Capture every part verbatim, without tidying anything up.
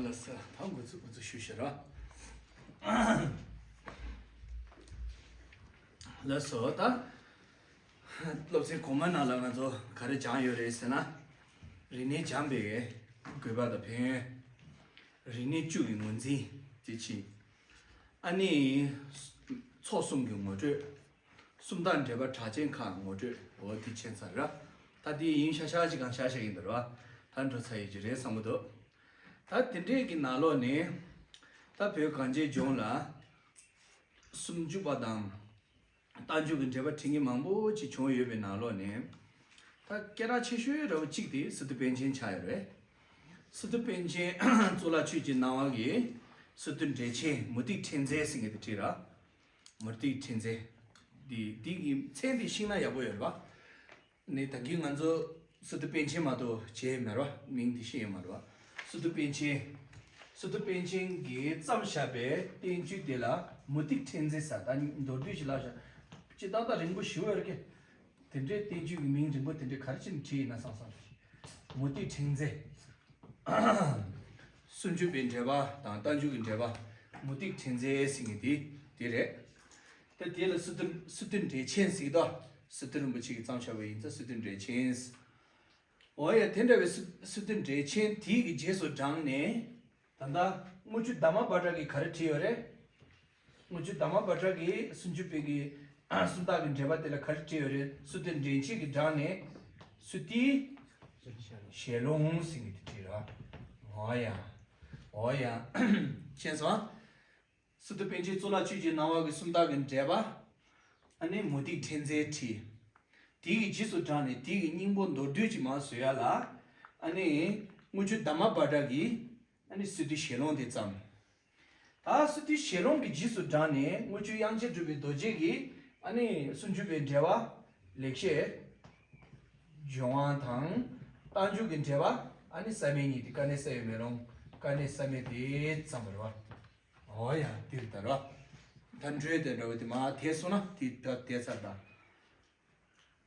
ལགས་སོ། ད་འགོ་ཚུགས་འགོ་ཚུགས་ཞུ་ཞུ་ར། ལགས་སོ། ད་སློབ་ཚན་གོང་མ་ནང་ལ་ང་ཚོ་ག་རེ་སྦྱངས་ཡོད་རེད་ཟེར་ན། རིག་གནས་སྦྱངས་པའི་དགོས་པ་དང་ཕན་ཡོན། རིག་གནས་བཅུ་གི་ངོས་འཛིན་དེ་ཕྱིན། ཨ་ནི་ཚོགས་གསུམ་གྱི་ངོ་སྤྲོད། སུམ་རྟགས་འགྲེལ་པ་གྲགས་ཅན་ཁག་ངོ་སྤྲོད། འོ་དེ་ཕྱིན་ཚར་ར། ད་དེ་ཡིན་ཤག་ཤག་ཅིག་གང་ཤག་ཤག་ཡིན་འདུག་ར། ད་འགྲོ་ཚར་ཡོད་ཀྱི་རེད་བསམ་གྱི་འདུག་ད་དེ་འདྲས་ཀྱི་ནང་ལོགས་ནས་ད་བོད་གངས་ཅན་ལྗོངས་ལ་སུམ་ཅུ་པ་དང་རྟགས་འཇུག་གི་འགྲེལ་པ་བྲིས་མཁན་མང་པོ་ཅིག་བྱུང་ཡོད་པའི་ནང་ལོགས་ནས། ད་སྐད་གྲགས་ཆེ་ཤོས་འདྲ་བོ་གཅིག་དེ་སི་ཏུ་པཎ་ཆེན་ཆགས་ཡོད་རེད། སི་ཏུ་པཎ་ཆེན་གཙུག་ལག་ཆོས་ཀྱི་སྣང་བ་གི་སི་ཏུ་འགྲེལ་ཆེན་མུ་ཏིག་ཕྲེང་མཛེས་ཟེར་མཁན་དེ་བྲིས་ར། མུ་ཏིག་ཕྲེང་མཛེས། འདི་འདི་གི་མཚན་འདི་ཤེས་ན་ཡག་པོ་ཡོད་རེད་པ། ནི་ད་གིན་ང་ཚོ་སི་ཏུ་པཎ་ཆེན་མ་གཏོགས་བྱས་མེད་རེད་པ། མིང་འདི་ཤེས་ཡོད་མ་རེད་པ། སི་ཏུ་པཎ་ཆེན། སི་ཏུ་པཎ་ཆེན་གྱིས་བརྩམས་བཞག་པའི་བསྟན་བཅོས་དེ་ལ་མུ་ཏིག་ཕྲེང་མཛེས་ཟེར། ད་མདོར་བསྡུས་ཤིག་ལབ་བཞག་སྤྱིར་བཏང་ད་རིང་པོ་ཞེ་པོ་ཡོད་རེད་ཀྱེ། དེ་འདྲའི་བསྟན་བཅོས་ཀྱི་མིང་རིང་པོ་དེ་འདྲའི་ག་རེ་བྱས་ནས་བྲིས་ཡིན་ན་བསམ་བསམ་རེད། མུ་ཏིག་ཕྲེང་མཛེས། སུམ་ཅུ་པའི་འགྲེལ་པ་དང་རྟགས་འཇུག་གི་འགྲེལ་པ། མུ་ཏིག་ཕྲེང་མཛེས་ཟེར་མཁན་དེ་དེ་རེད། ད་དེ་ལ་སི་ཏུ་སི་ཏུ་འགྲེལ་ཆེན་ཟེར་གྱི་འདུག་སི་ཏུ་རིན་པོ་ཆེ་གིས་བརྩམས་བཞག་པ་ཡིན་ཙང་སི་ཏུ་འགྲེལ་ཆེན། འོ་ཡ། དེ་འདྲ་བའི་སི་སི་ཏུ་འགྲེལ་ཆེན་དེ་གི་རྗེས་སུ་འབྲངས་ནས། ད་ལྟ་དངུལ་ཆུ་དྷརྨ་བྷ་དྲ་གིས་ག་རེ་བྲིས་ཡོད་རེད། དངུལ་ཆུ་དྷརྨ་བྷ་དྲ་གིས་སུམ་ཅུ་པའི་གི་སུམ་རྟགས་ཀྱི་འགྲེལ་པ་དེ་ལ་ག་རེ་བྲིས་ཡོད་རེད། སི་ཏུ་འགྲེལ་ཆེན་གྱི་འབྲངས་ནས་སི་ཏུའི་ཞལ་ལུང་ཟེར་མཁན་དེ་བྲིས་ར། འོ་ཡ། འོ་ཡ། མཁྱེན་སོང་ཨ། སི་ཏུ་པཎ་ཆེན་གཙུག་ལག་ཆོས་ཀྱི་སྣང་བ་གི་སུམ་རྟགས་ཀྱི་འགྲེལ་པ། ཨ་ནི་མུ་ཏིག་ཕྲེང་མཛེས་བྲིས། དེ་གི་རྗེས་སུ་འབྲངས་ནས་དེ་གི་སྙིང་པོ་མདོར་བསྡུས་ཅིག་མར་བཟོ་ཡ་ལ། ཨ་ནི་དངུལ་ཆུ་དྷརྨ་བྷ་དྲ་གིས་ཨ་ནི་སི་ཏུའི་ཞལ་ལུང་དེ་བརྩམས། ད་སི་ཏུའི་ཞལ་ལུང་གི་རྗེས་སུ་འབྲངས་ནས་དངུལ་ཆུ་དབྱངས་ཅན་གྲུབ་པའི་རྡོ་རྗེ་གིས་ཨ་ནི་སུམ་ཅུ་པའི་འགྲེལ་པ་ལེགས་བཤད་ལྗོན་དབང་དང་། རྟགས་འཇུག་གི་འགྲེལ་པ་ཨ་ནི་བསམ་ཡས་གཉིས་དེ་དཀའ་གནད་གསལ་བའི་མེ་ལོང་། དཀའ་གནད་བསམ་ཡས་དེ་བརྩམས་པ་རེད་པ། འོ་ཡ། འདིར་ད་ར། ད་འགྲོས་དེ་འདྲ་བོ་དེ་མར་དེད་སོང་ན་དེ་ད་དེད་ཚར་ད།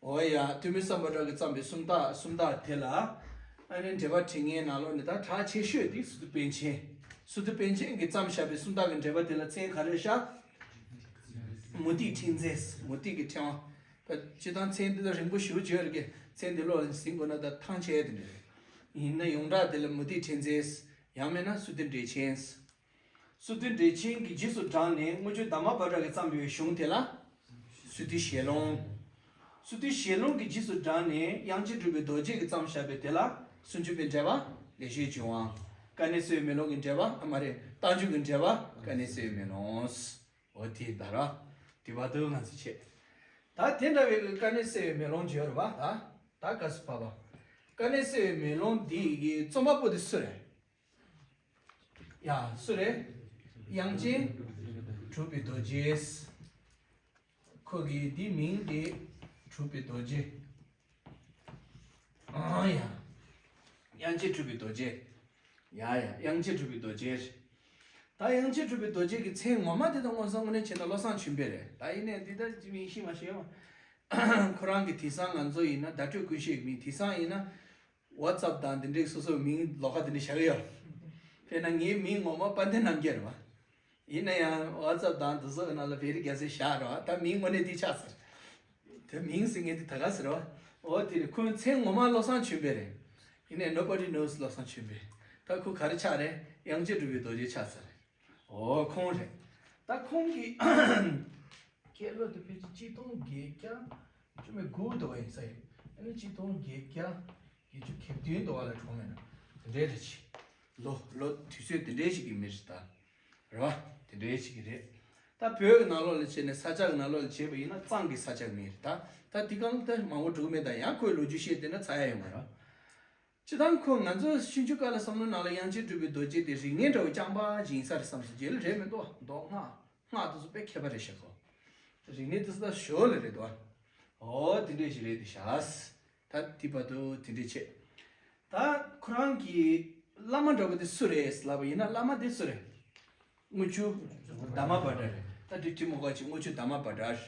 འོ་ཡ། ཐོན་མི་སམ་བྷོ་ཊ་གིས་བརྩམས་པའི་སུམ་རྟགས་སུམ་རྟགས་དེ་ལ། ཨ་ནི་འགྲེལ་པ་བྲིས་མཁན་ནང་ལོགས་ནས་ད་གྲགས་ཆེ་ཤོས་དེ་སི་ཏུ་པཎ་ཆེན། སི་ཏུ་པཎ་ཆེན་གྱིས་བརྩམས་བཞག་པའི་སུམ་རྟགས་ཀྱི་འགྲེལ་པ་དེ་ལ་མཚན་ག་རེ་བཞག་མུ་ཏིག་ཕྲེང་མཛེས། མུ་ཏིག་གི་ཕྲེང་བ། ད་སྤྱིར་བཏང་མཚན་འདི་ལ་རིང་པོ་ཞེ་པོ་ཅིག་ཡོད་རེད་ཀྱེ། མཚན་འདི་ལོགས་ལ་ཟིན་དགོས་ན་ད་ཐང་ཆད་དེ་འདྲ་རེད། ཡིན་ན་ཡོངས་གྲགས་དེ་ལ་མུ་ཏིག་ཕྲེང་མཛེས། ཡང་མིན་ན་སི་ཏུ་འགྲེལ་ཆེན། སི་ཏུ་འགྲེལ་ཆེན་གྱི་རྗེས་སུ་འབྲངས་ནས་དངུལ་ཆུ་དྷརྨ་བྷ་དྲ་གིས་བརྩམས་པའི་གཞུང་དེ་ལ་སི་ཏུའི་ཞལ་ལུང་། སི་ཏུའི་ཞལ་ལུང་གི་རྗེས་སུ་འབྲངས་ནས་དབྱངས་ཅན་གྲུབ་པའི་རྡོ་རྗེ་གིས་བརྩམས་བཞག་པའི་དེ་ལ་སུམ་ཅུ་པའི་འགྲེལ་པ་ལེགས་བཤད་ལྗོན་དབང་། དཀའ་གནད་གསལ་བའི་མེ་ལོང་གི་འགྲེལ་པ། ཨ་མ་རེད། རྟགས་འཇུག་གི་འགྲེལ་པ་དཀའ་གནད་གསལ་བའི་མེ་ལོང་། འོ་དེ་ད་ར། དེ་བར་དུ་ང་ཚོ་བྱས། ད་དེ་འདྲ་བའི་དཀའ་གནད་གསལ་བའི་མེ་ལོང་བརྗོད་རེད་པ། ད་ད་ག་སུ་བ་བ། དཀའ་གནད་གསལ་བའི་མེ་ལོང་འདི་གི་རྩོམ་པ་པོ་དེ་སུ་རེད། ཡ། སུ་རེད། དབྱངས་ཅན་གྲུབ་པའི་རྡོ་རྗེ། ཁོ་གི་འདི་མིང་དེ་གྲུབ་པའི་རྡོ་རྗེ། ཨང་ཡ། དབྱངས་ཅན་གྲུབ་པའི་རྡོ་རྗེ། ཡ་ཡ། དབྱངས་ཅན་གྲུབ་པའི་རྡོ་རྗེ། ད་དབྱངས་ཅན་གྲུབ་པའི་རྡོ་རྗེ་གི་མཚན་ངོ་མ་དེ་དང་དངོས་སུ་དངོས་གནས་བྱས་ན་བློ་བཟང་ཆོས་འཕེལ་རེད། ད་ཡིན་ནའི་འདི་ལྟར་མིང་ཤེས་མ་ཤེས་ཡོད། ཁོ་རང་གི་དེང་སང་ང་ཚོ་ཡིན་ན་བརྡ་སྤྲོད་ཀུན་ཤེས་ཀྱི་མིང་། དེང་སང་ཡིན་ན་ཝ་ཙབ་དང་དེ་འདྲའི་སོ་སོའི་མིང་ལོགས་ཀ་དེ་འདྲ་བཞག་གི་ཡོད། དཔེར་ན་ངའི་མིང་ངོ་མ་དཔལ་ལྡན་རྣམ་རྒྱལ་རེད་པ། ཡིན་ན་ཡང་ཝ་ཙབ་དང་དེ་ཚོ་གི་ནང་ལ་བེ་རི་རྒྱ་མཚོའི་ཞག་རེད་པ། ད་མིང་དངོས་གནས་དེ་ཆགས་ཟེར། དེ་མིང་ཟེར་མཁན་དེ་ད་ག་ཟེར་བ། འོ་དེ་རེད། ཁོའི་མཚན་ངོ་མ་བློ་བཟང་ཆོས་འཕེལ་རེད། ཡིན་ནའི་nobody knows བློ་བཟང་ཆོས་འཕེལ། ད་ཁོ་ག་རེ་ཆགས་རེད། དབྱངས་ཅན་གྲུབ་པའི་རྡོ་རྗེ་ཆགས་ཟེར་རེད། འོ་ཁོང་རེད། ད་ཁོང་གི་སྐྱེས་ལོ་དེ་ཕལ་ཆེར་གཅིག་སྟོང་བརྒྱད་བརྒྱ་བཅུ་མེད་དགུ་འདྲ་བ་ཡིན་ས་ཡིན། ཨ་ནི་གཅིག་སྟོང་བརྒྱད་བརྒྱ་བརྒྱད་ཅུ་གྱ་བདུན་འདྲ་བ་ལ་གྲོངས་མེད་ན། དེ་འདྲའི་རེད་ཆེ། ལོ་ལོ་དུས་ཚོད་དེ་འདྲའི་ཞིག་གི་མི་རེད་ད། རེད་པ། དེ་འདྲའི་ཞིག་གི་རེད། ད་བོད་ཀྱི་ནང་ལོགས་ལ་བྱས་ནས་ས་ཆ་གི་ནང་ལོགས་ལ་བྱས་པ་ཡིན་ན་གཙང་གི་ས་ཆ་གི་མི་རེད་ད། ད་དེ་གང་ད་མང་པོ་འགྲོ་གི་མེད། ད་ཡང་ཁོའི་ལོ་རྒྱུས་བཤད་བསྡད་ན་ཚར་ཡ་ཡོད་མ་རེད། སྤྱིར་བཏང་ཁོ་ང་ཚོ་ཤིང་ཆུ་ཀ་ལ་བསམ་བློ་ནང་ལ་དབྱངས་ཅན་གྲུབ་པའི་རྡོ་རྗེ་དེ་རིག་གནས་འདྲ་བོ་རྐྱང་པ་ཅིག་ཡིན་ས་རེད་བསམ་སོང་། རྗེས་ལ་རེད་མི་འདུག་མདོ་སྔགས་སྔགས་དེ་ཚོ་དཔེ་མཁས་པ་རེད་ཤག་ཁོ། རིག་གནས་དེ་ཚོ་ད་ཞོར་ལ་རེད་འདུག་འོ་དེ་འདྲས་ཞིག་རེད་འདུག་ཤག་ད་དེ་བར་དུ་དེ་འདྲས་བྱས། ད་ཁོ་རང་གི་བླ་མ་འདྲ་བོ་དེ་སུ་རེད་ལབ་པ་ཡིན་ན། བླ་མ་དེ་སུ་རེད། དངུལ་ཆུ་དྷརྨ་བྷ་དྲ་རེད། ད་དེ་དྲི་མོ་ག་ཅིག་དངུལ་ཆུ་དྷརྨ་བྷ་དྲ་རེད།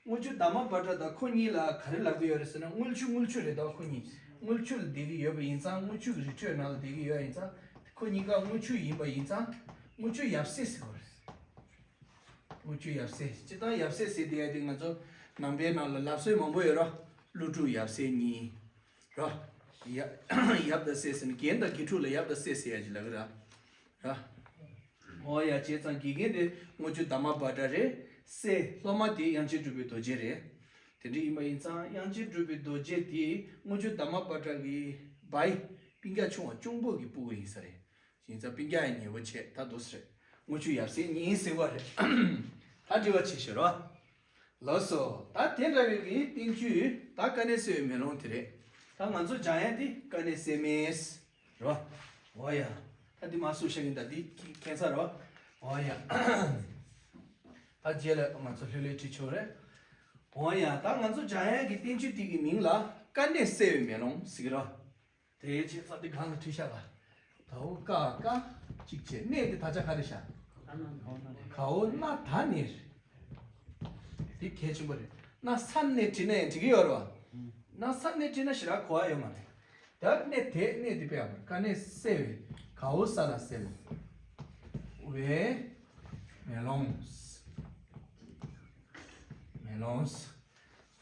དངུལ་ཆུ་དྷརྨ་བྷ་དྲ་དང་ཁོ་གཉིས་ལ་ག་རེ་ལབ་ཀྱི་ཡོད་རེད་ཟེར་ན། དངུལ་ཆུ་དངུལ་ཆུ་རེད་དོ། ཁོ་གཉིས་དངུལ་ཆུ་ལ་བསྡད་ཀྱི་ཡོད་པ་ཡིན་ཙང་། དངུལ་ཆུ་གི་རི་ཁྲོད་ནང་ལ་བསྡད་ཀྱི་ཡོད་ཡིན་ཙང་། ཁོ་གཉིས་ཀ་དངུལ་ཆུ་ཡིན་པ་ཡིན་ཙང་དངུལ་ཆུ་ཡབ་སྲས་ཟེར་བ་རེད། དངུལ་ཆུ་ཡབ་སྲས། སྤྱིར་བཏང་ཡབ་སྲས་ཟེར་དེ་ཡ་དེ་ང་ཚོ་ནང་པའི་ནང་ལ་ལབ་སྲོལ་མང་པོ་ཡོད་ར། ཀླུ་ཕྲུག་ཡབ་སྲས་གཉིས་ར། ཡ་ཡབ་དང་སྲས་ཟེར་ནས་རྒན་དང་དགེ་ཕྲུག་ལ་ཡབ་དང་སྲས་ཟེར་ཡ་ཅིག་ལབ་ཀྱི་ར། ར། འོ་ཡ། བྱས་ཙང་དགེ་རྒན་དེ་དངུལ་ཆུ་དར་མ་བྷ་དྲ་རེད། སྲས་སློབ་མ་དེ་དབྱངས་ཅན་གྲུབ་པའི་རྡོ་རྗེ་རེད། དེ་འདྲ་ཡིན་པ་ཡིན་ཙང་དབྱངས་ཅན་གྲུབ་པའི་རྡོ་རྗེ་དེ་དངུལ་ཆུ་དར་མ་བྷ་དྲ་གི་བའི་སྤུན་ཀྱག་ཆུང་བ་གཅུང་པོ་གི་སྤུ་གུ་ཡིན་ས་རེད། ཡིན་ཙང་སྤུན་ཀྱག་ཡང་ཉེ་བོ་བྱས་ད་འདུག་སེ་རེད། དངུལ་ཆུ་ཡབ་སྲས་གཉིས་ཟེར་བ་རེད། ད་འདྲི་བ་བྱེད་ཤོད་རོགས། ལགས་སོ། ད་དེ་འདྲ་བའི་གི་བསྟན་བཅོས་ད་དཀའ་གནད་གསལ་བའི་མེ་ལོང་དེ་རེད། ད་ང་ཚོ་སྦྱང་ཡ་དེ་དཀའ་གནད་གསལ་མེད་རོ། འོ་ཡ། ད་འདི་མ་སུ་ཤ་གིན་ད་འདི་ཁྱད་མཚར་རོ། འོ་ཡ། ད་རྗེས་ལ་ང་ཚོ་ལྷོད་ལྷོད་ཁྲིད་ཆོག་རེད། འོ་ཡ། ད་ང་ཚོ་སྦྱང་ཡ་གི་བསྟན་བཅོས་དེ་གི་མིང་ལ་དཀའ་གནད་གསལ་བའི་མེ་ལོང་ཟེར་གི་རོ། དེའི་ཆེད་ས་དེ་གང་ལ་ཁྲིད་ཤག་ལ། དའོ་ཀ་ཀ་གཅིག་བྱས་གནས་དེ་ད་ཆ་ག་རེ་ཤག་གའོ་ན་ད་ནེ་རེད། དེ་གལ་ཆེན་པོ་རེད། ན་ས་ནེ་བྲིས་ན་ཡང་འགྲིག་གི་ཡོད་རེད་བ། ན་ས་ནེ་བྲིས་ན་ཞེ་དྲག་གོ་བ་ཡོད་མ་རེད། ད་གནས་དེ་གནས་དེ་དཔེ་ཡག་པོ་རེད། དཀའ་གནད་གསལ་བའི་གའོ་ས་ལ་གསལ་བའི་མེ་ལོང་། མེ་ལོང་།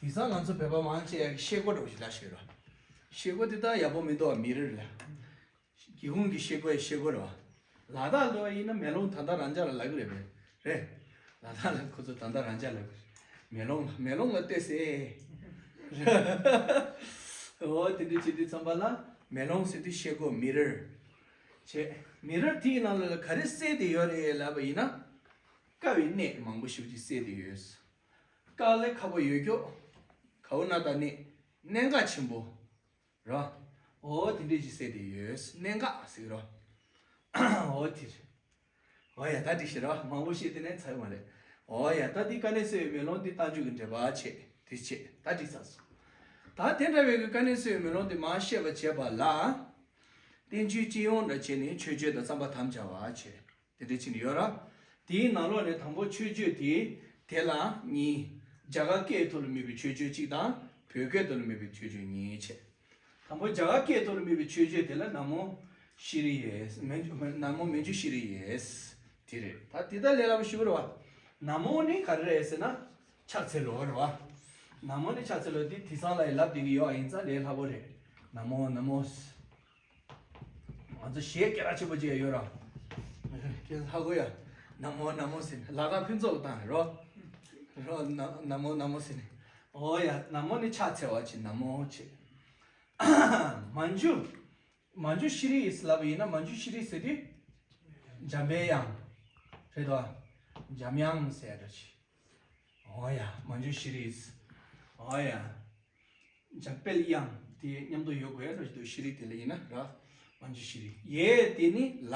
དེང་སང་ང་ཚོ་བོད་པ་མང་ཆེ་ཡ་གི་ཤེལ་སྒོ་འདྲ་བོ་ཞིག་ལ་ཤེས་རོགས། ཤེལ་སྒོ་དེ་ད་ཡག་པོ་མི་འདུག་མི་རེར་ལ། སྒེའུ་ཁུང་གི་ཤེལ་སྒོ་ཡི་ཤེལ་སྒོ་རེད་བ། ལ་དྭགས་ལོ་ཡིན་ན་མེ་ལོང་ད་ལྟ་རང་ཅག་ལ་ལབ་གི་རེད་པས། རེད། ལ་དྭགས་ལ་ཁོ་ཚོ་ད་ལྟ་རང་ཅག་ལབ་གི་རེད། མེ་ལོང་ལ་མེ་ལོང་ལ་ལྟོས་སེ། འོ་དེ་འདྲ་བྱེད་དུས་ཙམ་པ་ལ་མེ་ལོང་ཟེར་དུས་ཤེལ་སྒོ་མི་རར། བྱས། མི་རར་དེའི་ནང་ལ་ག་རེ་གསལ་བསྡད་ཡོད་རེད་ལབ་པ་ཡིན་ན། ཀ་བའི་གནས་མང་པོ་ཞིག་ཅིག་གསལ་བསྡད་ཡོད། ཀ་ལས་ཁ་པོ་ཡོད་ཀྱོག་གའོ་ན་ད་གནས། གནད་འགག་ཆེན་པོ། རོ། འོ་དེ་འདྲས་ཅིག་གསལ་བསྡད་ཡོད། གནད་འགག་ཟེར་རོ། འོ་དེ་རེད། འོ་ཡ་ད་འགྲིག་ཤག་རོ། མང་པོ་བཤད་དེ་ནས་ཚར་བ་རེད། འོ་ཡ་ད་འདི་དཀའ་གནད་གསལ་བའི་མེ་ལོང་འདི་རྟགས་འཇུག་གི་འགྲེལ་པ་བྱས་དེ་བྱས་ད་འགྲིག་ཚར་སོང་། ད་དེ་འདྲ་བའི་གི་དཀའ་གནད་གསལ་བའི་མེ་ལོང་འདི་མར་བཤད་པ་བྱས་པ་ལ། བསྟན་བཅོས་སྤྱི་ཡོངས་འདྲ་བྱས་ནས་མཆོད་བརྗོད་དང་རྩོམ་པར་དམ་བཅའ་བ་བྱས། དེ་འདྲ་ཕྱིན་ཡོད་ར། དེའི་ནང་ལོགས་ནས་དང་པོ་མཆོད་བརྗོད་དེ། དེ་ལ་གཉིས། རྒྱ་གར་སྐད་ཐོག་ལ་དམིགས་པའི་མཆོད་བརྗོད་གཅིག་དང་བོད་སྐད་ཐོག་ལ་དམིགས་པའི་མཆོད་བརྗོད་གཉིས་བྱས། དང་པོ་རྒྱ་གར་སྐད་ཐོག་ལ་དམིགས་པའི་མཆོད་བརྗོད་དེ་ལ་ན་མོ་ཤྲཱི་ཡེ། མན་ན་མོ་མཉྫུ་ཤྲཱི་ཡེ། དེ་རེད། ད་དེ་ལྟར་ལས་སླ་པོ་ཞུ་གི་རེད་བ། ན་མོ་ནི་ག་རེ་རེད་ཟེར་ན། ཕྱག་འཚལ་ལོ་རེད་བ། ན་མོ་ནི་ཕྱག་འཚལ་ལོ་དེ་དེང་སང་ལ་ཡི་ལབ་བསྡད་ཀྱི་ཡོད་པ་ཡིན་ཙང་ལས་སླ་པོ་རེད། ན་མོ་ན་མོ། ང་ཚོ་གཞས་སྐད་གྲགས་ཆེན་པོ་ཅིག་ཡོད་ར། ཁྱེད་ཧ་གོ་ཡ། ན་མོ་ན་མོ་ཟེར་ནས་ལ་དྭགས་ཕུན་ཚོགས་དང་རོ། རོ་ན་ན་མོ་ན་མོ་ཟེར་ནས། འོ་ཡ་ན་མོ་ནི་ཕྱག་འཚལ་བ་ཆེ་ན་མོ་ཆེ། མཉྫུ། མཉྫུ་ཤྲཱི་ཡེ་ལབ་པ་ཡིན་ན་མཉྫུ་ཤྲཱི་ཟེར་དུས། འཇམ་པའི་དབྱངས། རེད་དོ། འཇམ་དབྱངས་ཟེར་ཡ་འདྲ་ཆེ། འོ་ཡ་མཉྫུ་ཤྲཱི་ཡེ། འོ་ཡ། འཇམ་དཔལ་དབྱངས་དེ་མཉམ་དུ་ཡོད་དགོས་ཡ་འགྲོ་ཞིག་འདུག་ཤྲཱི་དེ་ལ་ཡིན་ན་ར། མཉྫུ་ཤྲཱི། ཡེ་དེ་ནི་ལ།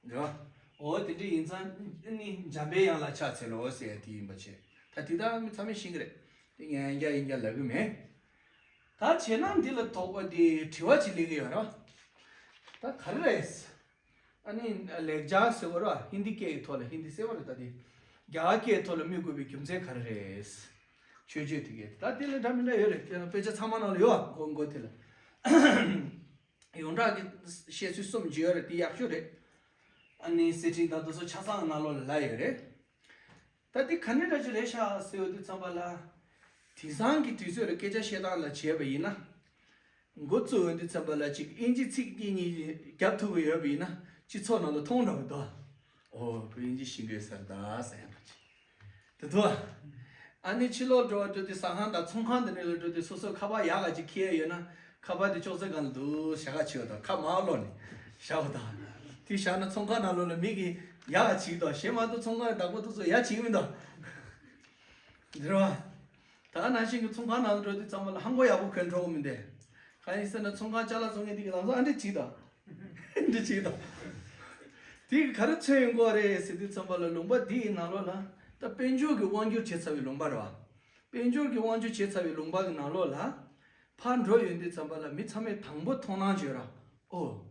ར། འོ་དེ་འདྲ་ཡིན་ཙང་ནི་འཇམ་པའི་དབྱངས་ལ་ཕྱག་འཚལ་ལོ་ཟེར་ཡ་དེ་ཡིན་པ་བྱས། ད་དེ་དག་མི་ཚང་མས་ཤེས་ཀྱི་རེད། དེ་ངས་ཡིན་རྒྱ་ཡིན་རྒྱ་ལབ་གི་མེད། ད་བྱས་ན་འདི་ལ་དོགས་པ་དེ་དྲི་བ་ཅིག་སླེབས་ཀྱི་ཡོད་ར། ད་ག་རེ་རེད། ཨ་ནི་ལེགས་སྦྱར་ཟེར་བ་ར་ཧིན་དི་སྐད་ཀྱི་ཐོག་ལ་ཧིན་དི་ཟེར་བ་རེད་ད་དེ། རྒྱ་གར་སྐད་ཐོག་ལ་དམིགས་དགོས་པའི་རྒྱུ་མཚན་ག་རེ་རེད། མཆོད་བརྗོད་དེ་གས་ད་དེ་ལས་འདྲ་མི་འདྲ་ཡོད་རེད། དཔེ་ཆ་ཚང་མ་ནང་ལ་ཡོད་ཨ་མགོ་མགོ་དེ་ལ། ཡོངས་གྲགས་ཀྱི་བཤད་ཚུལ་གསུམ་ཅིག་ཡོད་རེད་དེ་ཡག་ཤོས་རེད། ཨ་ནི་གསེར་ཕྲེང་དང་དེ་ཚོ་ཆ་ཚང་ནང་ལོགས་ལ་ལབ་ཡོད་རེད། ད་འདི་ག་ནས་འདྲ་ཅིག་རེད་ཤག་ཟེར་བ་དུས་ཙམ་པ་ལ། དེང་སང་གི་དུས་ཚོད་ལ་སྐད་ཆ་བཤད་སྟངས་ལ་བྱས་པ་ཡིན་ན། འགོ་བཙུགས་ཡོང་དུས་ཙམ་པ་ལ་ཅིག་ཨིན་ཇི་ཚིག་གཅིག་གཉིས་རྒྱབ་ཐུབ་ཀྱི་ཡོད་པ་ཡིན་ན་སྤྱི་ཚོགས་ནང་ལ་མཐོང་འགྲོ་གི་འདུག་ཨོ་བོད་ཨིན་ཇི་ཤེས་ཀྱི་ཡོད་ས་རེད་ད་ཟེར་ཡང་འདྲ་ཅིག་དེ་འདུག་ཨ་ནི་ཕྱི་ལོགས་འགྲོ་བ་འགྲོ་དུས་ཟ་ཁང་དང་ཚོང་ཁང་དེ་འདྲ་ལ་འགྲོ་དུས་སོ་སོ་ཁ་པར་ཡག་ག་ཅིག་འཁྱེར་ཡོད་ན། ཁ་པར་དེ་ཅོག་ཙེ་སྒང་ལ་འདུག་བཞག་ག་བྱེད་པ་དང་ཁ་མར་ལོག་ནས་བཞག་པ་དང་། དེ་བཞག་ན་ཚོང་ཁང་ནང་ལོགས་ལ་མི་གིས་ཡག་ག་བྱེད་ཀྱི་འདུག་གཞན་མ་གཏོགས་ཚོང་ཁང་གི་བདག་པོ་དེ་ཚོ་ཡག་བྱེད་ཀྱི་མི་འདུག་འདིར་བ། ད་ག་ནང་བཞིན་གྱི་ཚོང་ཁང་ནང་ལ་འགྲོ་དུས་ཙམ་པ་ལ་ཧང་གོ་ཡག་པོ་གོན་འགྲོ་གི་མི་འདུག་གང་ཡིན་ཟེར་ན་ཚོང་ཁང་ཅ་ལག་བཙོང་མཁན་དེ་གིས་ལམ་སང་ཨ་འདྲ་བྱེད་ཀྱི་འདུག་འདི་བྱེད་ཀྱི་འདུག་དེ་གིས་ག་རེ་མཚོན་ཡོང་གི་རེད་ཟེར་དུས་ཙམ་པ་ལ་ལུང་པ་འདི་ཡི་ནང་ལོགས་ལ་ད་དཔལ་འབྱོར་གྱི་དབང་སྒྱུར་བྱེད་ཚར་བའི་ལུང་པ་རེད་བ། དཔལ་འབྱོར་གྱི་དབང་སྒྱུར་བྱེད་ཚར་བའི་ལུང་པ་གི་ནང་ལོགས་ལ། ཕར་འགྲོ་ཡོང་དུས་ཙམ་པ་ལ་མི་ཚང་མས་དང་པོ་མཐོང་སྣང་བྱོས་ར། ཨོ།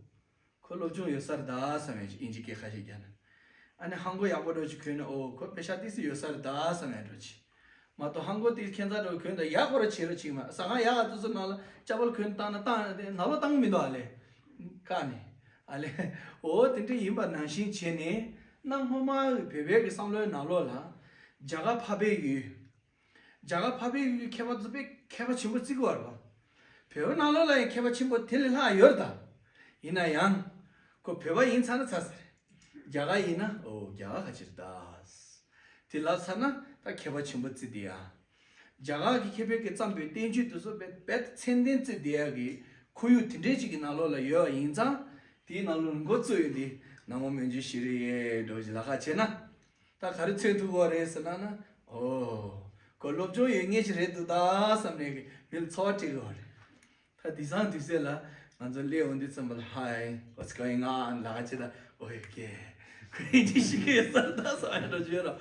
ཁོ་སློབ་སྦྱོང་ཡོད་ས་རེད་ད་བསམ་ཡོང་ཅིག་ཨིན་ཇི་སྐད་ཁ་ཤས་རྒྱག་ན། ཨ་ནི་ཧང་གོ་ཡག་པོ་འགྲོ་ཅིག་གོན་ནས་ཨོ་ཁོ་པེ་ཤག་ཏོག་ཙམ་ཡོད་ས་རེད་ད་བསམ་ཡོང་འགྲོ་ཅིག་མ་གཏོགས་ཧང་གོ་དེ་ཁྱད་མཚར་འགྲོ་གོན་ད་ཡག་པོ་ར་བྱེད་རོགས་བྱེད་མ་ཟ་ཁང་ཡག་ག་དུས་ཚོད་ནང་ལ་ཅ་པལ་གོན་བཏང་ན་བཏང་དེ་ནང་ལོགས་བཏང་གི་མི་འདུག་ཨ་ལས། བཀག་ནས། ཨ་ལས། འོ་དེ་འདྲ་ཡིན་པ་ནང་བཞིན་བྱས་ནས་གནའ་སྔོན་མ་བོད་པའི་གི་བསམ་བློའི་ནང་ལོགས་ལ་རྒྱ་གར་འཕགས་པའི་ཡུལ། རྒྱ་གར་འཕགས་པའི་ཡུལ་གྱི་མཁས་པ་ཚོ་དཔེ་མཁས་པ་ཆེན་པོ་བརྩི་གི་ཡོད་རེད་པ། བོད་པ་ནང་ལོགས་ལ་ཡང་མཁས་པ་ཆེན་པོ་དེ་ལས་ལྷག་ཡོད་རེད་ད། ཡིན་ན་ཡང་། ཁོ་བོད་པ་ཡིན་ཚར་ན་ཚར་ཟེར། རྒྱ་གར་ཡིན་ན་ཨོ་རྒྱ་གར་ག་ཅིག་རེད་ད། དེ་ལབ་ཚར་ན་ད་མཁས་པ་ཆེན་པོ་བརྩི་བསྡད་ཡ། རྒྱ་གར་གྱི་མཁས་པའི་གི་བརྩམས་པའི་བསྟན་བཅོས་དེ་ཚོ་རྦད་དེ་མཚན་ལྡན་བརྩི་བསྡད་ཡ་གི་ཁོར་ཡུག་དེ་འདྲའི་ཅིག་གི་ནང་ལོགས་ལ་ཡོད་པ་ཡིན་ཙང་། དེའི་ནང་ལོགས་ལ་འགོ་བཙུགས་ཡོད་འདི་ནང་མོ་མན་ཇུ་ཤི་རི་ཡེ་འགྲོ་བཞིན་ལ་ཁ་ཕྱེ་ན། ད་ག་རེ་མཚོན་ཐུབ་ཀྱི་རེད་ཟེར་ན་ན། ཨོ། ཁོ་སློབ་སྦྱོང་ཡོད་མཁན་ཞིག་རེད་འདུག་ད་བསམ་ནས་གི་མི་ལ་ཚོར་བ་སྤྲད་ཀྱི་ཡོད་རེད། ད་དེང་སང་དུས་ཚོད་ལ་ང་ཚོ་སླེབས་འོང་དུས་ཙམ་པ་ལ་Hi, what's going on? ལབ་ཀྱི་ད། ཨོ་ཡ་ཀེ། ཁོ་ཡིན་གྱི་ཤི་གི་ཡོད་ས་ད་བསམ་ཡ་འགྲོ་གི་ཡོད་ར།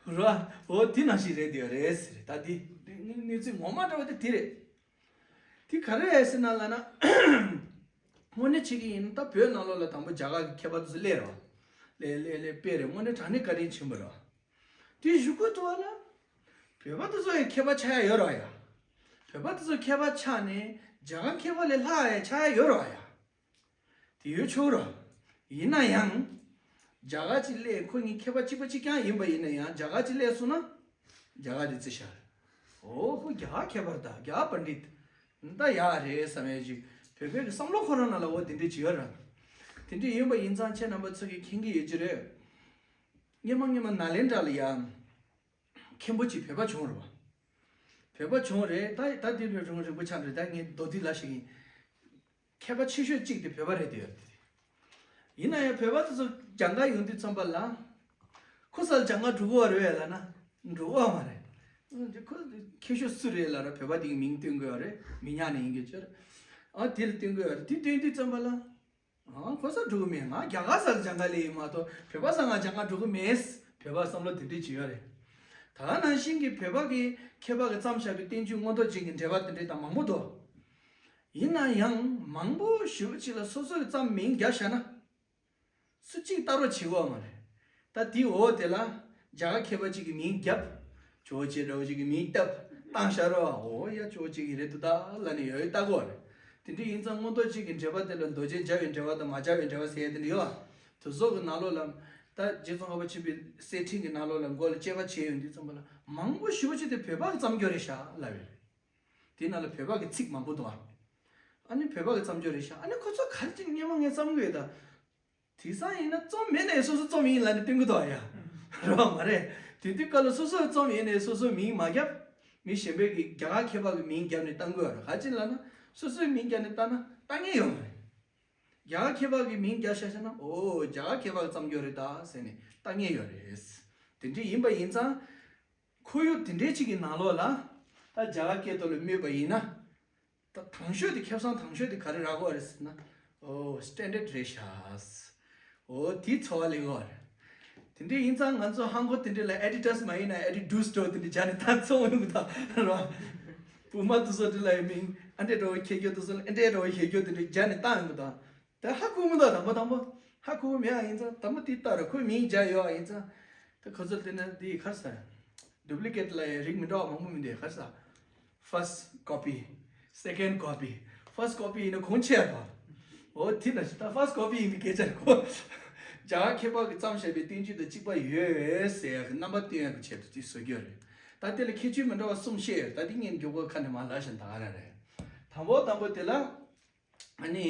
ར། ཨོ་དེ་ནང་བཞིན་རེད་དེ་ཡོད་རེད་ཟེར། ད་དེ་གནས་ཚུལ་ངོ་མ་འདྲ་བ་དེ་དེ་རེད། དེ་ག་རེ་རེད་ཟེར་ན་ལབ་ན། དངོས་གནས་བྱེད་ཀྱི་ཡིན་ན་ད་བོད་ནང་ལོགས་ལ་དང་པོ་རྒྱ་གར་གྱི་མཁས་པ་དེ་ཚོ་སླེབས་ར། སླེབས་སླེབས་སླེབས་དཔེ་རེད། དངོས་གནས་དྲང་གནས་བཀའ་དྲིན་ཆེན་པོ་རེད། དེ་གཞུག་གུ་དུ་བ་ལ། བོད་པ་དེ་ཚོ་ཡང་མཁས་པ་ཆགས་ཡ་ཡོད་ར་ཡ། བོད་པ་དེ་ཚོ་མཁས་པ་ཆགས་ནས་རྒྱ་གར་མཁས་པ་ལས་ལྷག་ཡ་ཆགས་ཡ་ཡོད་ར་ཡ། དེ་ཡོད་ཆོག་ར། ཡིན་ན་ཡང་། རྒྱ་གར་གྱི་སླེབས་ཁོ་གཉིས་མཁས་པ་གཅིག་པ་གཅིག་རྐྱང་ཡིན་པ་ཡིན་ན་ཡང་རྒྱ་གར་གྱི་སླེབས་སོང་ན། རྒྱ་གར་དེ་བརྩི་བཞག་ཨོ་ཁོ་རྒྱ་གར་མཁས་པ་རེད་ད། རྒྱ་གར་པཎྜི་ཏ། ད་ཡག་རེད་བསམ་ཡས་ཅིག་བོད་པའི་གི་བསམ་བློ་ཁོ་རང་ནང་ལ་འོ་དེ་འདྲས་བྱེད་ཡོད་ར། དེ་འདྲས་ཡིན་པ་ཡིན་ཙང་ཁྱེད་རྣམ་པ་ཚོ་གིས་མཁྱེན་གྱི་ཡོད་ཀྱི་རེད། སྔོན་མ་སྔོན་མ་ནཱ་ལེནྡྲ་ལ་ཡང་མཁན་པོ་ཅིག་བོད་པ་བྱུང་རེད་བ། བོད་པ་བྱུང་རེད་ད། ད་དེ་ནས་རིང་རིང་པོ་ཆགས་རེད། ད་ངས་མདོར་བསྡུས་ལ་ཞིག་ཡིན། མཁས་པ་ཆེ་ཤོས་གཅིག་དེ་བོད་པ་རེད་དེ་ཡོད་དེ། ཡིན་ན་ཡང་བོད་པ་དེ་ཚོ་སྦྱང་ག་ཡོང་དུས་ཙམ་པ་ལ། ཁོ་སར་སྦྱང་ག་འགྲོ་གི་ཡོད་རེད་ལབ་ན། འགྲོ་གི་ཡོད་མ་རེད། ཁོ་མཁས་ཤོས་སུ་རེད་ལབ་ར་བོད་པ་དེ་གི་མིང་སྟོན་གི་ཡོད་རེད། མི་ཉག་ནས་ཡིན་གྱི་ཆོས་རེད། ཨ་དེ་ལ་སྟོན་གི་ཡོད་རེད། དེ་སྟོན་དུས་ཙམ་པ་ལ། ཨ་ཁོ་སར་འགྲོ་གི་མེད། ང་རྒྱ་གར་སར་སྦྱང་ག་སླེབས་ཡིན་མ་གཏོགས་བོད་པ་སར་ང་སྦྱང་ག་འགྲོ་གི་མེད། བོད་པ་བསམ་བློ་དེ་འདྲས་བྱེད་ཡོད་རེད། ད་ནང་བཞིན་གྱི་བོད་པ་གི་མཁས་པ་གི་བརྩམས་བཞག་པའི་བསྟན་བཅོས་མངོན་རྟོགས་རྒྱན་གྱི་འགྲེལ་པ་དེ་འདྲས་ད་མང་པོ་འདུག་ཡིན་ན་ཡང་མང་པོ་ཞེ་པོ་ཅིག་ལ་སོ་སོ་གི་བརྩམས་མིང་རྒྱབ་བཞག་ན། སུ་གཅིག་ལྟ་རོགས་བྱེད་ཀྱི་ཡོད་མ་རེད། ད་དེའི་འོག་དེ་ལ་རྒྱ་གར་མཁས་པ་གཅིག་གི་མིང་རྒྱབ། ཇོ་བོ་རྗེ་འདྲ་བོ་གཅིག་གི་མིང་བཏབ། བཏང་བཞག་རོགས། འོ་ཡ་ཇོ་བོ་རྗེ་གི་རེད་འདུག་ད་ལབ་ནས་ཡོད་ཡོད་ལྟ་གི་ཡོད་རེད། དེ་འདྲ་ཡིན་ཙང་མངོན་རྟོགས་རྒྱན་གྱི་འགྲེལ་པ་དེ་ལ་མདོ་རྒྱན་སྦྱར་བའི་འགྲེལ་པ་དང་མ་སྦྱར་བའི་འགྲེལ་པ་ཟེར་ཡ་དེ་འདྲ་ཡོད་ཨ། དེ་ཚོ་གི་ནང་ལོགས་ལ། ད་རྗེ་ཙོང་ཁ་པ་ཆེན་པོའི་གསེར་ཕྲེང་གི་ནང་ལོགས་ལ་མགོ་ལ་དཔྱད་པ་བྱས་ཡོང་དུས་ཙམ་པ་ལ་མང་པོ་ཞེ་པོ་ཅིག་དེ་བོད་པ་གི་བརྩམས་སྐྱོར་རེད་ཤག་ལབ་ཡོད་རེད། དེའི་ནང་ལ་བོད་པ་གི་ཚིག་མང་པོ་འདུག་ཨ། ཨ་ནི་བོད་པ་གི་བརྩམས་སྐྱོར་རེད་ཤག་ཨ་ནི་ཁོ་ཚོ་ག་རེ་ཅིག་སྔོན་མ་ངས་བརྩམས་དགོས་ད། དེང་སང་ཡིན་ན་རྩོམ་མེད་ནའི་སོ་སོ་རྩོམ་ཡིན་ལབ་ནས་སྟོན་གི་འདུག་ཨ་ཡ། རེད་བ་མ་རེད། དེ་དུས་སྐབས་ལ་སོ་སོ་རྩོམ་ཡིན་ནའི་སོ་སོའི་མིང་མ་རྒྱབ། མི་གཞན་པའི་གི་རྒྱ་གར་མཁས་པ་གི་མིང་རྒྱབ་ནས་བཏང་དགོས་རེད། ག་ཅི་ལབ་ན་སོ་སོའི་མིང་རྒྱབ་ནས་བཏང་ན་བཏང་ངེས་ཡོད་མ་རེད། རྒྱ་གར་མཁས་པ་གི་མིང་རྒྱབ་བཞག་བཞག་ན་ཨོ་རྒྱ་གར་མཁས་པ་གི་བརྩམས་སྐྱོར་རེད་ད་ཟེར་ནས་བཏང་ངེས་ཡོད་རེད། དེ་འདྲ་ཡིན་པ་ཡིན་ཙང་། ཁོར་ཡུག་དེ་འདྲའི་ཅིག་གི་ནང་ལོགས་ལ། ད་རྒྱ་གར་སྐད་ཐོག་ལ་སྨོས་པ་ཡིན་ན། ད་དང་ཤོས་དེ་ཁེ་བཟང་དང་ཤོས་དེ་ག་རེ་རག་གི་ཡོད་རེད་ཟེར་ན། ཨོ་སི་ཊེན་ཌར་ཌི་རེད་ཤག་ཨོ་དེའི་ཚོར་བ་སླེབས་ཀྱི་ཡོད་རེད། དེ་འདྲ་ཡིན་ཙང་ང་ཚོ་ཧང་གོ་དེ་འདྲ་ལ་ཨེ་ཌི་ཌ་སི་མ་ཡིན་ན་ཨེ་ཌི་ཌུ་སི་འདྲ་བོ་དེ་འདྲ་སྦྱར་ནས་ད་ཚོང་ཡོང་གི་ད་རེད་བ། པུ་མ་དེ་ཚོ་དེ་ལ་ཡི་མིང་ཨ་འདྲས་འདྲ་བོ་ཁྱེར་རྒྱུ་དེ་ཚོ་ལ་ཨེ་འདྲས་འདྲ་བོ་ཁྱེར་རྒྱུ་དེ་འདྲ་སྦྱར་ནས་བཏང་ཡོང་གི་ད། ད་ཧ་གོ་མི་འདུག་དང་པོ་དང་པོ། ཧ་གོ་མེད་ཨ་ཡིན་ཙང་དང་པོ་དེ་ལྟར་ཁོའི་མིང་རྒྱག་ཡོད་ཨ་ཡིན་ཙང་། ད་ཁོ་ཚོ་དེ་ནི་དེ་ག་རེ་ཟ། ཌུབ་ལི་ཀེ་ཊི་ལ་ཡང་རིགས་མི་འདྲ་བ་མང་པོ་མི་འདུག་ག་རེ་ཟ། ཕར་སི་ཊི་ཀོ་པི། སེ་ཀེན་ཌི་ཀོ་པི། ཕར་སི་ཊི་ཀོ་པི་ཡིན་ན་གོང་ཆེ་བ། འོ་དེ་ན་ད་ཕར་སི་ཊི་ཀོ་པི་ཡིན་པའི་སྐད་ཆ་རེད་ཁོ། རྒྱ་གར་མཁས་པ་གིས་བརྩམས་བཞག་པའི་བསྟན་བཅོས་དང་གཅིག་པ་ཡོད་ཟེར་ཡག་གི་རྣམ་པ་སྟོན་ཡག་གི་ཆེད་དུ་དེ་བཟོ་རྒྱུ་རེད། ད་དེ་ལ་ཁྱད་ཆོས་མི་འདྲ་བ་གསུམ་བཤད་ཡོད། ད་དེ་ངས་མགྱོགས་པོ་ཁ་ནས་མར་ལབ་བཞིན་ད་ག་རང་རེད། དང་པོ་དང་པོ་དེ་ལ། ཨ་ནི།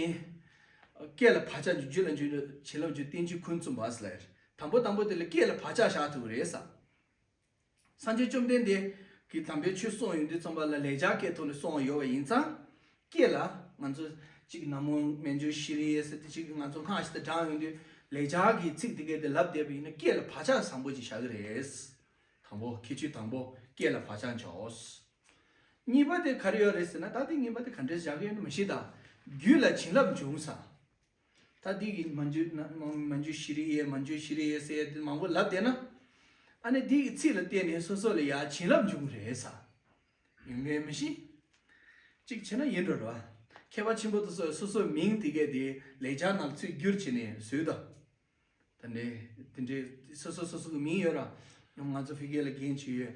སྐད་ལ་བག་ཆགས་འཇུག་རྒྱུ་ལ་འཇུག་བྱིན་རླབས་འཇུག་བསྟན་བཅོས་ཀུན་རྫོབ་པ་ཟེར་ལ། དང་པོ་དང་པོ་དེ་ལ་སྐད་ལ་བག་ཆགས་བཞག་ཐུབ་ཀྱི་རེད་ཟེར། སངས་རྒྱས་བཅོམ་ལྡན་འདས་ཀྱིས་དམ་པའི་ཆོས་གསུངས་ཡོང་དུས་ཙམ་པ་ལ་ལེགས་སྦྱར་སྐད་ཐོག་ནས་གསུངས་ཡོད་པ་ཡིན་ཙང་། སྐད་ལ་ང་ཚོ་གཅིག་ན་མོ་མཉྫུ་ཤྲཱི་ཟེར་ཏེ་གཅིག་ང་ཚོ་སྔགས་ཤིག་ཏུ་བགྲངས་ཡོང་དུས་ལེགས་སྦྱར་གྱི་ཚིག་དེ་གས་དེ་ལབ་བསྡད་པ་ཡིན་ན་སྐད་ལ་བག་ཆགས་བཟང་པོ་ཅིག་བཞག་གི་རེད། དང་པོ་ཁྱད་ཆོས་དང་པོ་སྐད་ལ་བག་ཆགས་འཇོག་གཉིས་པ་དེ་ག་རེ་ཡོད་རེད་ཟེར་ན། ད་དེ་གཉིས་པ་དེ་ག་འདྲས་བཞག་གི་ཡོད་ན་མི་ཤེས་ད། རྒྱུད་ལ་བྱིན་རླབས་འབྱུང་ས། ད་འདི་གི་མཉྫུ་མཉྫུ་ཤྲཱི་ཡེ་མཉྫུ་ཤྲཱི་ཡེ་ཟེར་ཡ་དེ་མང་པོ་ལབ་བསྡད་ན། ཨ་ནི་འདི་གི་ཚིག་ལ་བརྟེན་ནས་སོ་སོ་ལ་ཡ་བྱིན་རླབས་འབྱུང་གི་རེད་ས། ཡོང་མེད་མི་ཤེས། གཅིག་བྱས་ན་ཡིན་འགྲོ་རེད་བ། མཁས་པ་ཆེན་པོ་དེ་ཚོ་སོ་སོའི་མིང་དེ་གས་དེ་ལེགས་སྦྱར་ནང་ཚུར་བསྒྱུར་བྱས་ནས་བཟོས་དང་། ད་ནི་དེ་འདྲའི་སོ་སོ་སོ་སོ་གི་མིང་ཡོད་ར། ང་ཚོ་ཕ་གི་ལ་རྒན་ཅིག་ཡོད།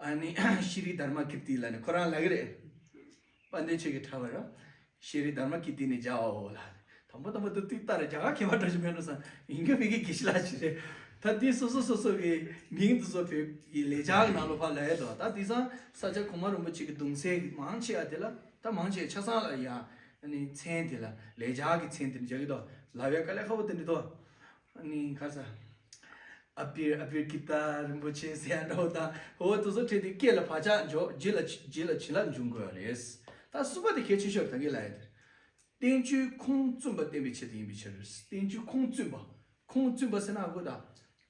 ཨ་ནི་ཤྲཱི་དྷརྨ་ཀིརྟི་ལབ་ནས་ཁོ་རང་ལབ་ཀྱི་རེད། དཔལ་ལྡན་ཆོས་ཀྱི་གྲགས་པ་ར། ཤྲཱི་དྷརྨ་ཀིརྟི་ནས་རྒྱག་འོ་ལབ། དང་པོ་དང་པོ་དུ་ཏིག་ཏ་རེ་རྒྱ་གར་མཁས་པ་འདྲ་ཞིག་མེད་འགྲོ་ས། ཡིན་གྱི་མེད་གྱི་དགེ་བཤེས་ལགས་ཤིག་རེད། ད་འདི་སོ་སོ་སོ་སོ་གི་མིང་དུ་བཟོ་བོད་ཀྱི་ལེགས་སྦྱར་གྱི་ནང་ལོགས་ཕར་ལ་ཡོད་དོ། ད་དེང་སང་ས་སྐྱ་གོང་མ་རིན་པོ་ཆེ་གི་གདུང་སྲས་མང་ཆེ་བ་དེ་ལ་ད་མང་ཆེ་ཆ་ཚང་ལ་ཡ་ཨ་ནི་མཚན་དེ་ལ་ལེགས་སྦྱར་གྱི་མཚན་དེ་འདྲ་རྒྱག་གི་འདུག་ལབ་ཡ་དཀའ་ལས་ཁག་པོ་དེ་འདྲ་འདུག་ཨ་ནི་ཁ་ས། ཨ་པིར་ཨ་པིར་ཀི་ཏ་རིན་པོ་ཆེ་ཟེར་ཡ་འདྲ་བོ་དང་འོ་དེ་ཚོ་ཁྲིད་དེ་སྐད་ལ་བག་ཆགས་འཇོག་རྗེས་ལ་རྗེས་ལ་བྱིན་རླབས་འབྱུང་དགོས་པ་རེད། ད་གསུམ་པ་དེ་གལ་ཆེ་ཤོས་ད་གིན་ལབ་ཡ་དེ། བསྟན་བཅོས་ཁུངས་བཙུན་པ་བསྟན་པའི་ཆེད་དུ་ཡིན་པའི་ཕྱིར། བསྟན་བཅོས་ཁུངས་བཙུན་པ། ཁུངས་བཙུན་པ་ཟེར་ན་ཨ་ཁུ་ད་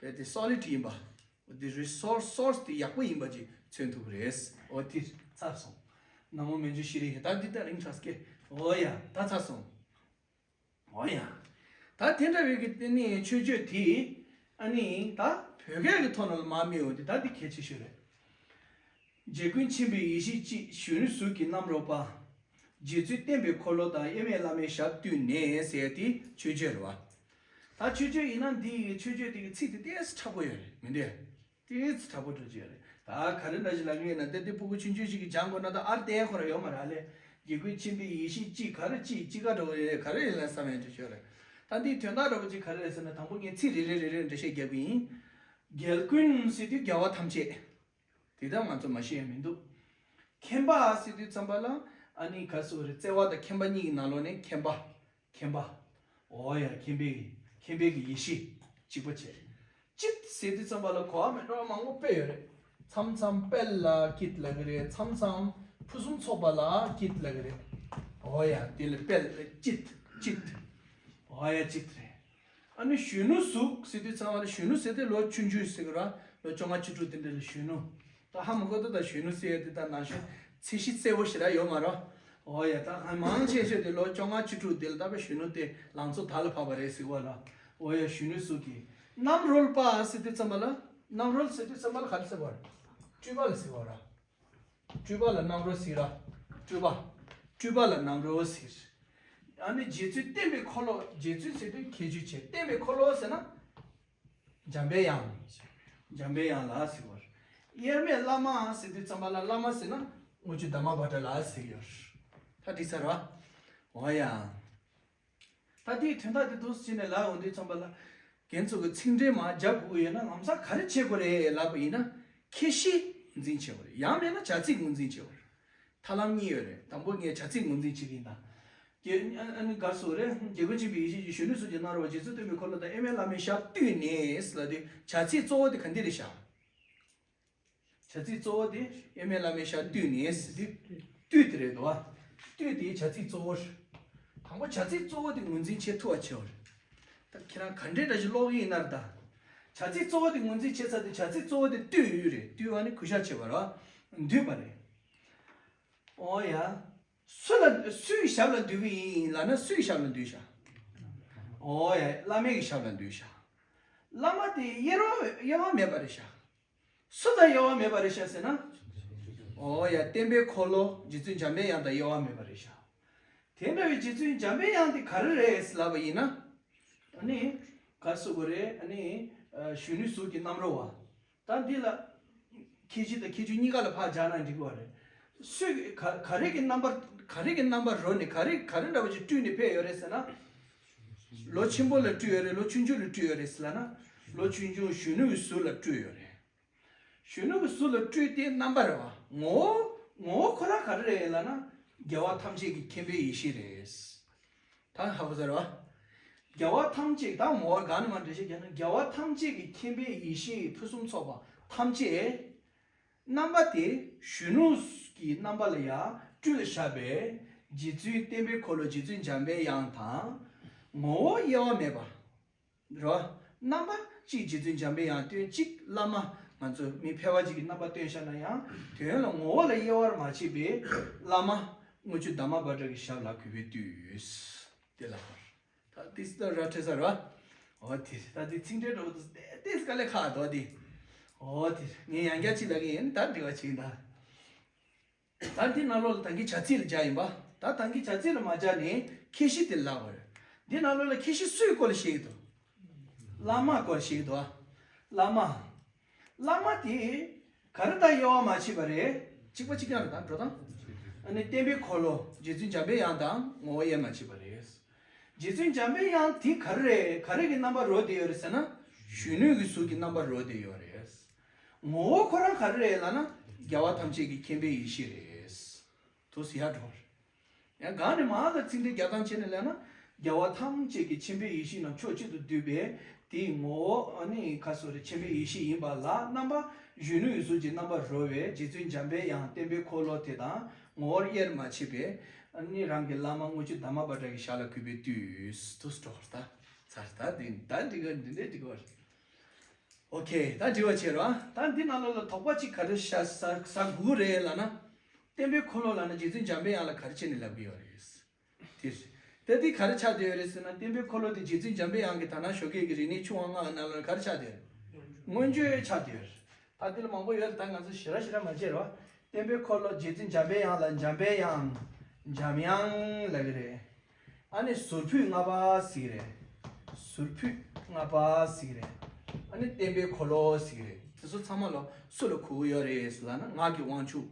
བས་དེ་solid་ཡིན་པ། འོ་དེ་resource source དེ་ཡག་པོ་ཡིན་པ་ཅིག་མཚོན་ཐུབ་ཀྱི་རེད། འོ་དེ་ཚར་སོང་། ན་མོ་མཉྫུ་ཤྲཱི་ཧྲཱིཿ་ད་འདི་ལྟར་རིང་ཁྲ་སྐད། འོ་ཡ་ད་ཚར་སོང་། འོ་ཡ། ད་དེ་འདྲ་བའི་གི་དེ་ནི་མཆོད་བརྗོད་དེ་ཨ་ནི་ད་བོད་སྐད་ཀྱི་ཐོག་ནས་མར་མི་འོ་དེ་ད་འདི་གལ་ཆེ་ཤོས་རེད། རྗེ་ཀུན་མཁྱེན་པའི་ཡེ་ཤེས་གཅིག་གཞོན་ནུ་གཟུགས་ཀྱི་རྣམ་རོལ་པ། རྗེ་བཙུན་བསྟན་པའི་འཁོར་ལོ་དང་དབྱེར་མེད་བླ་མའི་ཞབས་བཏུད་ནས་ཟེར་ཏེ་མཆོད་བརྗོད་རེད་བ། ད་མཆོད་བརྗོད་ཡིན་ན་འདི་ཡི་མཆོད་བརྗོད་དེ་གི་ཚིག་དེ་ཏོག་ཙམ་དྲག་པོ་ཡོད་རེད་མི་འདུག་ཏོག་ཙམ་དྲག་པོ་འགྲོ་གི་ཡོད་རེད། ད་ག་རེ་འདྲ་ཞིག་ལབ་ཀྱི་ཡོད་ན་དེ་དེ་སྤུ་གུ་ཆུང་ཆུང་ཞིག་གིས་སྦྱང་དགོས་ན་ད་ཨར་ཏེ་ཁོ་ར་ཡོད་མ་རེད་ལེ། རྗེ་ཀུན་མཁྱེན་པའི་ཡེ་ཤེས་གཅིག་ག་རེ་གཅིག་གཅིག་ག་འགྲོ་གི་རེད་ག་རེ་ཡིན་ལ་བསམ་ཡ་འགྲོ་གི་ཡོད་རེད། ད་འདིའི་དོན་དག་འདྲ་པོ་ཅིག་ག་རེ་རེད་ཟེར་ན་དང་པོ་ངས་ཚིག་རེ་རེ་རེ་རེ་འགྲེལ་བཤད་རྒྱབ་ཀྱི་ཡིན། རྒྱལ་ཀུན་ཟེར་དུས་རྒྱལ་བ་ཐམས་ཅད། དེ་ལྟར་ང་ཚོ་མ་ཤེས་ཡ་མི་འདུག་མཁྱེན་པ་ཟེར་དུས་ཙམ་པ་ལ་ཨ་ནི་ག་སུ་རེད། བརྩེ་བ་དང་མཁྱེན་པ་གཉིས་ཀྱི་ནང་ལོགས་ནས་མཁྱེན་པ། མཁྱེན་པ། འོ་ཡ་མཁྱེན་པའི་མཁྱེན་པའི་གི་ཡེ་ཤེས་གཅིག་པ་བྱས། ཅིད་ཟེར་དུས་ཙམ་པ་ལ་གོ་བ་མེད་འགྲོ་བ་མང་པོ་དཔེ་ཡོད་རེད། མཚམས་མཚམས་དཔལ་ལ་ཀྱིད་ལབ་ཀྱི་རེད། མཚམས་མཚམས་ཕུན་སུམ་ཚོགས་པ་ལ་ཀྱིད་ལབ་ཀྱི་རེད། འོ་ཡ་དེ་ལ་དཔལ་ལ་ཅིད་ཅིད། འོ་ཡ་ཅིད་རེད། ཨ་ནི་གཞོན་ནུ་གཟུགས་ཟེར་དུས་ཚང་མ་ལ་གཞོན་ནུ་ཟེར་དུས་ལོ་ཆུང་ཆུང་ཟེར་གི་ར། ལོ་བཅོ་ལྔ་བཅུ་དྲུག་དེ་འདྲ་ལ་གཞོན་ནུ། ད་ཧ་མ་གོ་ད་ད་གཞོན་ནུ་ཟེར་ཡ་དེ་ད་ན་གཞོན་ཚད་གཞི་གསལ་པོ་ཞེ་དྲག་ཡོད་མ་རེད། འོ་ཡ་ད་ཧ་མང་ཆེ་ཤོས་དེ་ལོ་བཅོ་ལྔ་བཅུ་དྲུག་དེ་ལ་ད་པ་གཞོན་ནུ་དེ་ལང་ཚོ་དར་ལ་བབས་པ་རེད་ཟེར་བ་ལ། འོ་ཡ་གཞོན་ནུ་གཟུགས་ཀྱི་རྣམ་རོལ་པ་ཟེར་དུས་ཙམ་པ་ལ་རྣམ་རོལ་ཟེར་དུས་ཙམ་པ་ལ་ག་རེ་ཟེར་བ་རེད། སྤྲུལ་པ་ལ་ཟེར་བ་རེད། སྤྲུལ་པ་ལ་རྣམ་རོལ་ཟེར་ར། སྤྲུལ་པ། སྤྲུལ་པ་ལ་རྣམ་རོལ་ཟེར། ཨ་ནི་རྗེ་བཙུན་བསྟན་པའི་འཁོར་ལོ། རྗེ་བཙུན་ཟེར་དུས་ཁྱད་ཆོས་ཆེ། བསྟན་པའི་འཁོར་ལོ་ཟེར་ན། འཇམ་པའི་དབྱངས། འཇམ་པའི་དབྱངས་ལ་ཟེར་བ། དབྱེར་མེད་བླ་མ་ཟེར་དུས་ཙམ་པ་ལ་བླ་མ་ཟེར་ན་དངུལ་ཆུ་དྷརྨ་བྷ་དྲ་ལ་ཟེར་ཡོད། ད་འགྲིག་ས་རེད་བ། འོ་ཡ། ད་དེའི་དོན་དག་དེ་འདུག་སེ་བྱས་ནས་ལབ་ཡོང་དུས་ཙམ་པ་ལ། རྒན་ཚོ་གི་ཚིག་འགྲེལ་མར་རྒྱབ་དགོས་ཀྱི་ཡོད་ན་ལམ་སང་ག་རེ་བྱེད་དགོས་རེད་ལབ་པ་ཡིན་ན། ཁྱད་གཞི་ངོས་འཛིན་བྱེད་དགོས་རེད། ཡང་མིན་ན་བྱ་ཚིག་ངོས་འཛིན་བྱེད་དགོས་རེད། ཐབས་ལམ་གཉིས་ཡོད་རེད། དང་པོ་ངས་བྱ་ཚིག་ངོས་འཛིན་བྱེད་ཀྱི་ཡིན་ད། རྒྱལ་ཨ་ཨ་ནི་ག་རེ་ཟེར་དགོས་རེད། རྗེ་ཀུན་མཁྱེན་པའི་ཡེ་ཤེས་ཀྱི་གཞོན་ནུ་གཟུགས་ཀྱི་རྣམ་རོལ་པ། རྗེ་བཙུན་བསྟན་པའི་འཁོར་ལོ་དང་དབྱེར་མེད་བླ་མའི་ཞབས་བཏུད་ནས་ལབ་དུས་བྱ་ཚིག་གཙོ་བོ་དེ་ག་འདི་རེད་ཤག་བྱ་ཚིག་གཙོ་བོ་དེ་དབྱེར་མེད་བླ་མའི་ཞབས་བཏུད་ནས་ཟེར་དུས། བཏུད་དེ་རེད་དོ། བཏུད་དེ་བྱ་ཚིག་གཙོ་བོ་རེད། དང་པོ་བྱ་ཚིག་གཙོ་བོ་དེ་ངོས་འཛིན་བྱེད་ཐུབ་པ་བྱེད་པ་རེད། ད་ཁྱེད་རང་ག་འདྲའི་འདྲ་ཞིག་ཀློག་གི་ཡིན་ན་རེད་ད། བྱ་ཚིག་གཙོ་བོ་དེ་ངོས་འཛིན་བྱེད་ཚར་དུས་བྱ་ཚིག་གཙོ་བོ་དེ་བཏུད་ཡོད་རེད། བཏུད་པ་ནི་གུས་ཞབས་བྱེད་པ་རེད། འདུད་པ་རེད། འོ་ཡ། སུ་ལ་སུའི་ཞབས་ལ་འདུད་ཀྱི་ཡིན་ལབ་ན་སུའི་ཞབས་ལ་འདུད་ཤག་འོ་ཡ་བླ་མའི་གི་ཞབས་ལ་འདུད་ཤག་བླ་མ་དེ་དབྱེ་བ་དབྱེ་བ་མེད་པ་རེད་ཤག་སུ་དང་དབྱེ་བ་མེད་པ་རེད་ཤག་ཟེར་ན། འོ་ཡ་བསྟན་པའི་འཁོར་ལོ་རྗེ་བཙུན་འཇམ་པའི་དབྱངས་དང་དབྱེ་བ་མེད་པ་རེད་ཤག་དེ་འདྲ་བའི་རྗེ་བཙུན་འཇམ་པའི་དབྱངས་དེ་ག་རེ་རེད་ལབ་པ་ཡིན་ན། ཨ་ནི། ག་རེ་ཟེར་དགོས་རེད། ཨ་ནི། གཞོན་ནུའི་གཟུགས་ཀྱི་རྣམ་རོལ་པ། ད་འདི་ལ། ཁྱད་གཞི་དང་ཁྱད་ཆོས་གཉིས་ཀ་ལ་ཕར་སྦྱར་ན་འགྲིག་གི་རེད། སུས་ག་ག་རེ་གི་རྣམ་པར་ག་རེ་གི་རྣམ་པར་རོལ་ནས་ག་རེ་ག་རེ་འདྲ་བ་ཞིག་སྤྲུལ་ནས་ཕེབས་ཡོད་རེད་ཟེར་ན། ལོ་ཆེན་པོ་ལ་སྤྲུལ་ཡོད་རེད། ལོ་ཆུང་ཆུང་ལ་སྤྲུལ་ཡོད་རེད་ཟེར་ལབ་ན། ལོ་ཆུང་ཆུང་གཞོན་ནུའི་གཟུགས་ལ་སྤྲུལ་ཡོད་རེད། གཞོན་ནུ་གི་གཟུགས་ལ་སྤྲུལ་ཏེ་རྣམ་པར་རེད་བ། ངོ་བོ་ངོ་བོ་ཁོ་རང་ག་རེ་རེད་ལབ་ན། རྒྱལ་བ་ཐམས་ཅད་ཀྱི་མཁྱེན་པའི་ཡེ་ཤེས་རེད། ད་ཧ་གོ་ས་རེད་བ། རྒྱལ་བ་ཐམས་ཅད་ད་ངོ་བོ་ག་ནས་མར་འགྲེལ་བཤད་རྒྱག་ན། རྒྱལ་བ་ཐམས་ཅད་ཀྱི་མཁྱེན་པའི་ཡེ་ཤེས་ཕུན་སུམ་ཚོགས་པ་ཐམས་ཅད། རྣམ་པ་དེ་གཞོན་ནུ་གི་རྣམ་པ་ལ་ཡང་སྤྲུལ་བཞག་པས། རྗེ་བཙུན་བསྟན་པའི་འཁོར་ལོ་རྗེ་བཙུན་འཇམ་པའི་དབྱངས་དང་། ངོ་བོ་དབྱེ་བ་མེད་པ། རོ། རྣམ་པ་གཅིག་རྗེ་བཙུན་འཇམ་པའི་དབྱངས་སྟོན། གཅིག་བླ་མ་ང་ཚོ་མི་ཕལ་པ་ཅིག་གི་རྣམ་པ་སྟོན་བཞག་ན་ཡང་དོན་ལ་ངོ་བོ་ལ་དབྱེ་བར་མ་ཕྱེ་བའི་བླ་མ་དངུལ་ཆུ་དྷརྨ་བྷ་དྲ་གི་ཞབས་ལ་གུས་པས་འདུད། དེ་ལ་བར། ད་ཏིས་ད་ར་ཁྲེ་ས་ར། འོ་དེ་ད་དེ་ཚིག་འགྲེལ་འགྲོ་དུས་ཏིས་དཀའ་ལས་ཁག་འདུག་དེ། འོ་དེ་ངས་ཡང་བསྐྱར་ཅིག་ལབ་ཀྱི་ཡིན། ད་འདྲི་བ་ཅིག་ད། ད་འདི་ནང་ལོགས་ལ་ད་གིན་བྱ་ཚིག་ལ་སྦྱར་ཡིན་པ། ད་ད་གིན་བྱ་ཚིག་ལ་མ་སྦྱར་ནས་ཁྱད་གཞི་དེ་ལབ་པ་རེད། འདི་ནང་ལོགས་ལ་ཁྱད་གཞི་སུའི་སྐོར་ལ་བཤད་ཀྱི་འདུག་བླ་མ་སྐོར་བཤད་ཀྱི་འདུག་བླ་མ། བླ་མ་དེ་ག་རེ་དང་དབྱེ་བ་མ་ཕྱེ་བ་རེད། གཅིག་པ་གཅིག་རྐྱང་རེད་ད་འགྲོ་སྟངས། ཨ་ནི་བསྟན་པའི་འཁོར་ལོ་རྗེ་བཙུན་འཇམ་པའི་དབྱངས་དང་ངོ་བོ་དབྱེ་མ་ཕྱེ་བ་རེད། རྗེ་བཙུན་འཇམ་པའི་དབྱངས་དེ་ག་རེ་རེད། ག་རེ་གི་རྣམ་པར་རོལ་བསྡད་ཡོད་རེད་ཟེར་ན། གཞོན་ནུ་གི་གཟུགས་ཀྱི་རྣམ་པར་རོལ་བསྡད་ཡོད་རེད། ངོ་བོ་ཁོ་རང་ག་རེ་རེད་ལབ་ན། རྒྱལ་བ་ཐམས་ཅད་ཀྱི་མཁྱེན་པའི་ཡེ་ཤེས་རེད། དུ་ཟེར་ཡ་འགྲོ་བ་རེད། ཡང་གང་ནས་མང་ལ་ཚིག་འགྲེལ་རྒྱག་སྟངས་བྱས་ནས་ལབ་ན། རྒྱལ་བ་ཐམས་ཅད་ཀྱི་མཁྱེན་པའི་ཡེ་ཤེས་རྣམས་ཕྱོགས་གཅིག་ཏུ་བསྡུས་པའི་དེའི་ངོ་བོ་ཨ་ནི་ཁ་སོ་རེ་མཁྱེན་པའི་ཡེ་ཤེས་ཡིན་པ་ལ་རྣམ་པ་གཞོན་ནུའི་གཟུགས་ཀྱི་རྣམ་པར་རོལ་བའི་རྗེ་བཙུན་འཇམ་པའི་དབྱངས་བརྟན་པའི་འཁོར་ལོ་དེ་དང་ངོ་བོར་དབྱེར་མ་ཕྱེ་བའི་ཨ་ནི་རང་གི་བླ་མ་དངུལ་ཆུ་དྷརྨ་པཱ་ཏྲ་གི་ཞབས་ལ་གུས་པས་བཏུད་དུ་སྤྲོ་བར་ལྟ། ཚར་ལྟ་འདི་ད་འགྲིག་ག་འདི་འདྲའི་འགྲིག་ག་བར། ཨོ་ཁེ། ད་དྲི་བ་བྱེད་རོགས། ད་འདི་ནང་ལོགས་ལ་དོགས་པ་གཅིག་ག་རེ་ཤ་ཟ་ཟ་དགོས་རེད་ལབ་ན། བརྟན་པའི་འཁོར་ལོ་ལབ་ན་རྗེ་བཙུན་འཇམ་པའི་དབྱངས་ལ་ག་རེ་བྱས་ནས་ལབ་ཀྱི་ཡོད་རེད། དེ་རེད། དེ་འདི་ག་རེ་ཆགས་བསྡད་ཡོད་རེད་ཟེར་ན། བརྟན་པའི་འཁོར་ལོ་དེ་རྗེ་བཙུན་འཇམ་པའི་དབྱངས་ཀྱི་དག་སྣང་ཞོགས་ཀས་ཀྱི་རིག་གནས་ཆུང་བ་ལྔ་ནང་ལ་ག་རེ་ཆགས་བསྡད་ཡོད་རེད། མངོན་བརྗོད་ཆགས་བསྡད་ཡོད་རེད། ད་འདི་ལ་མང་པོ་ཡོད་རེད། ད་ང་ཚོ་ཞེ་དྲག་ཞེ་དྲག་མ་བྱེད་རོགས། བརྟན་པའི་འཁོར་ལོ་རྗེ་བཙུན་འཇམ་པའི་དབྱངས་ལ་འཇམ་པའི་དབྱངས། འཇམ་དབྱངས་ལབ་ཀྱི་རེད། ཨ་ནི་ཟུར་ཕུད་ལྔ་པ་ཟེར་གྱི་རེད། ཟུར་ཕུད་ལྔ་པ་ཟེར་གྱི་རེད། ཨ་ནི་བརྟན་པའི་འཁོར་ལོ་ཟེར་གྱི་རེད། དེ་ཚོ་ཚང་མ་ལ་སུ་ལ་གོ་གི་ཡོད་རེད་ཟེར་ལབ་ན། ངག་གི་དབང་ཕྱུག་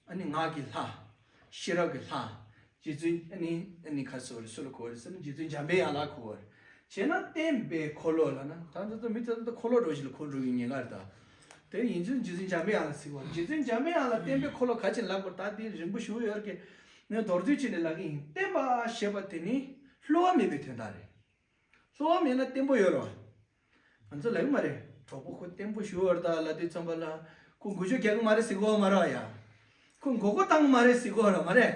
ཨ་ནི་ངག་གི་ལྷ། ཤེས་རབ་ཀྱི་ལྷ། རྗེ་བཙུན་ཨ་ནི་ཨ་ནི་ག་རེ་ཟེར་དགོས་རེད། སུ་ལ་གོ་གི་རེད་ཟེར་ན་རྗེ་བཙུན་འཇམ་པའི་དབྱངས་ལ་གོ་གི་རེད། བྱས་ན་བརྟན་པའི་འཁོར་ལོ་ལབ་ན། ད་ལྟ་ད་མི་ད་ལྟ་འཁོར་ལོ་འགྲོ་ཞིག་ལ་འཁོར་འགྲོ་གི་ཉེན་ཁ་རེད་ད། དེ་ཡིན་ཚུལ་རྗེ་བཙུན་འཇམ་པའི་དབྱངས་ལ་ཟེར་བ། རྗེ་བཙུན་འཇམ་པའི་དབྱངས་ལ་བརྟན་པའི་འཁོར་ལོ་ག་ཅིག་ལབ་དགོས། ད་དེ་རིང་པོ་ཞུ་ཡོད་ཀྱི། ནས་མདོར་བསྡུས་བྱས་ནས་ལབ་ཀྱི་ཡིན། བརྟན་པ་ཞེས་པ་དེ་ནི་བསླུ་བ་མེད་པའི་དོན་དག་རེད། བསླུ་བ་མེད་ན་བརྟན་པོ་ཡོད་རེད་བ། ང་ཚོ་ལབ་ཀྱི་མ་རེད། གྲོགས་པོ་ཁོ་བརྟན་པོ་ཞུ་བར་ད་ལབ་དུས་ཙམ་པ་ལ། ཁོ་འགུལ་སྐྱོད་རྒྱག་གི་མ་རེད་ཟེར་གོ་མ་རེད་ཡ། ཁོ་མགོ་སྐོར་བཏང་གི་མ་རེད་ཟེར་གོ་ར་མ་རེད།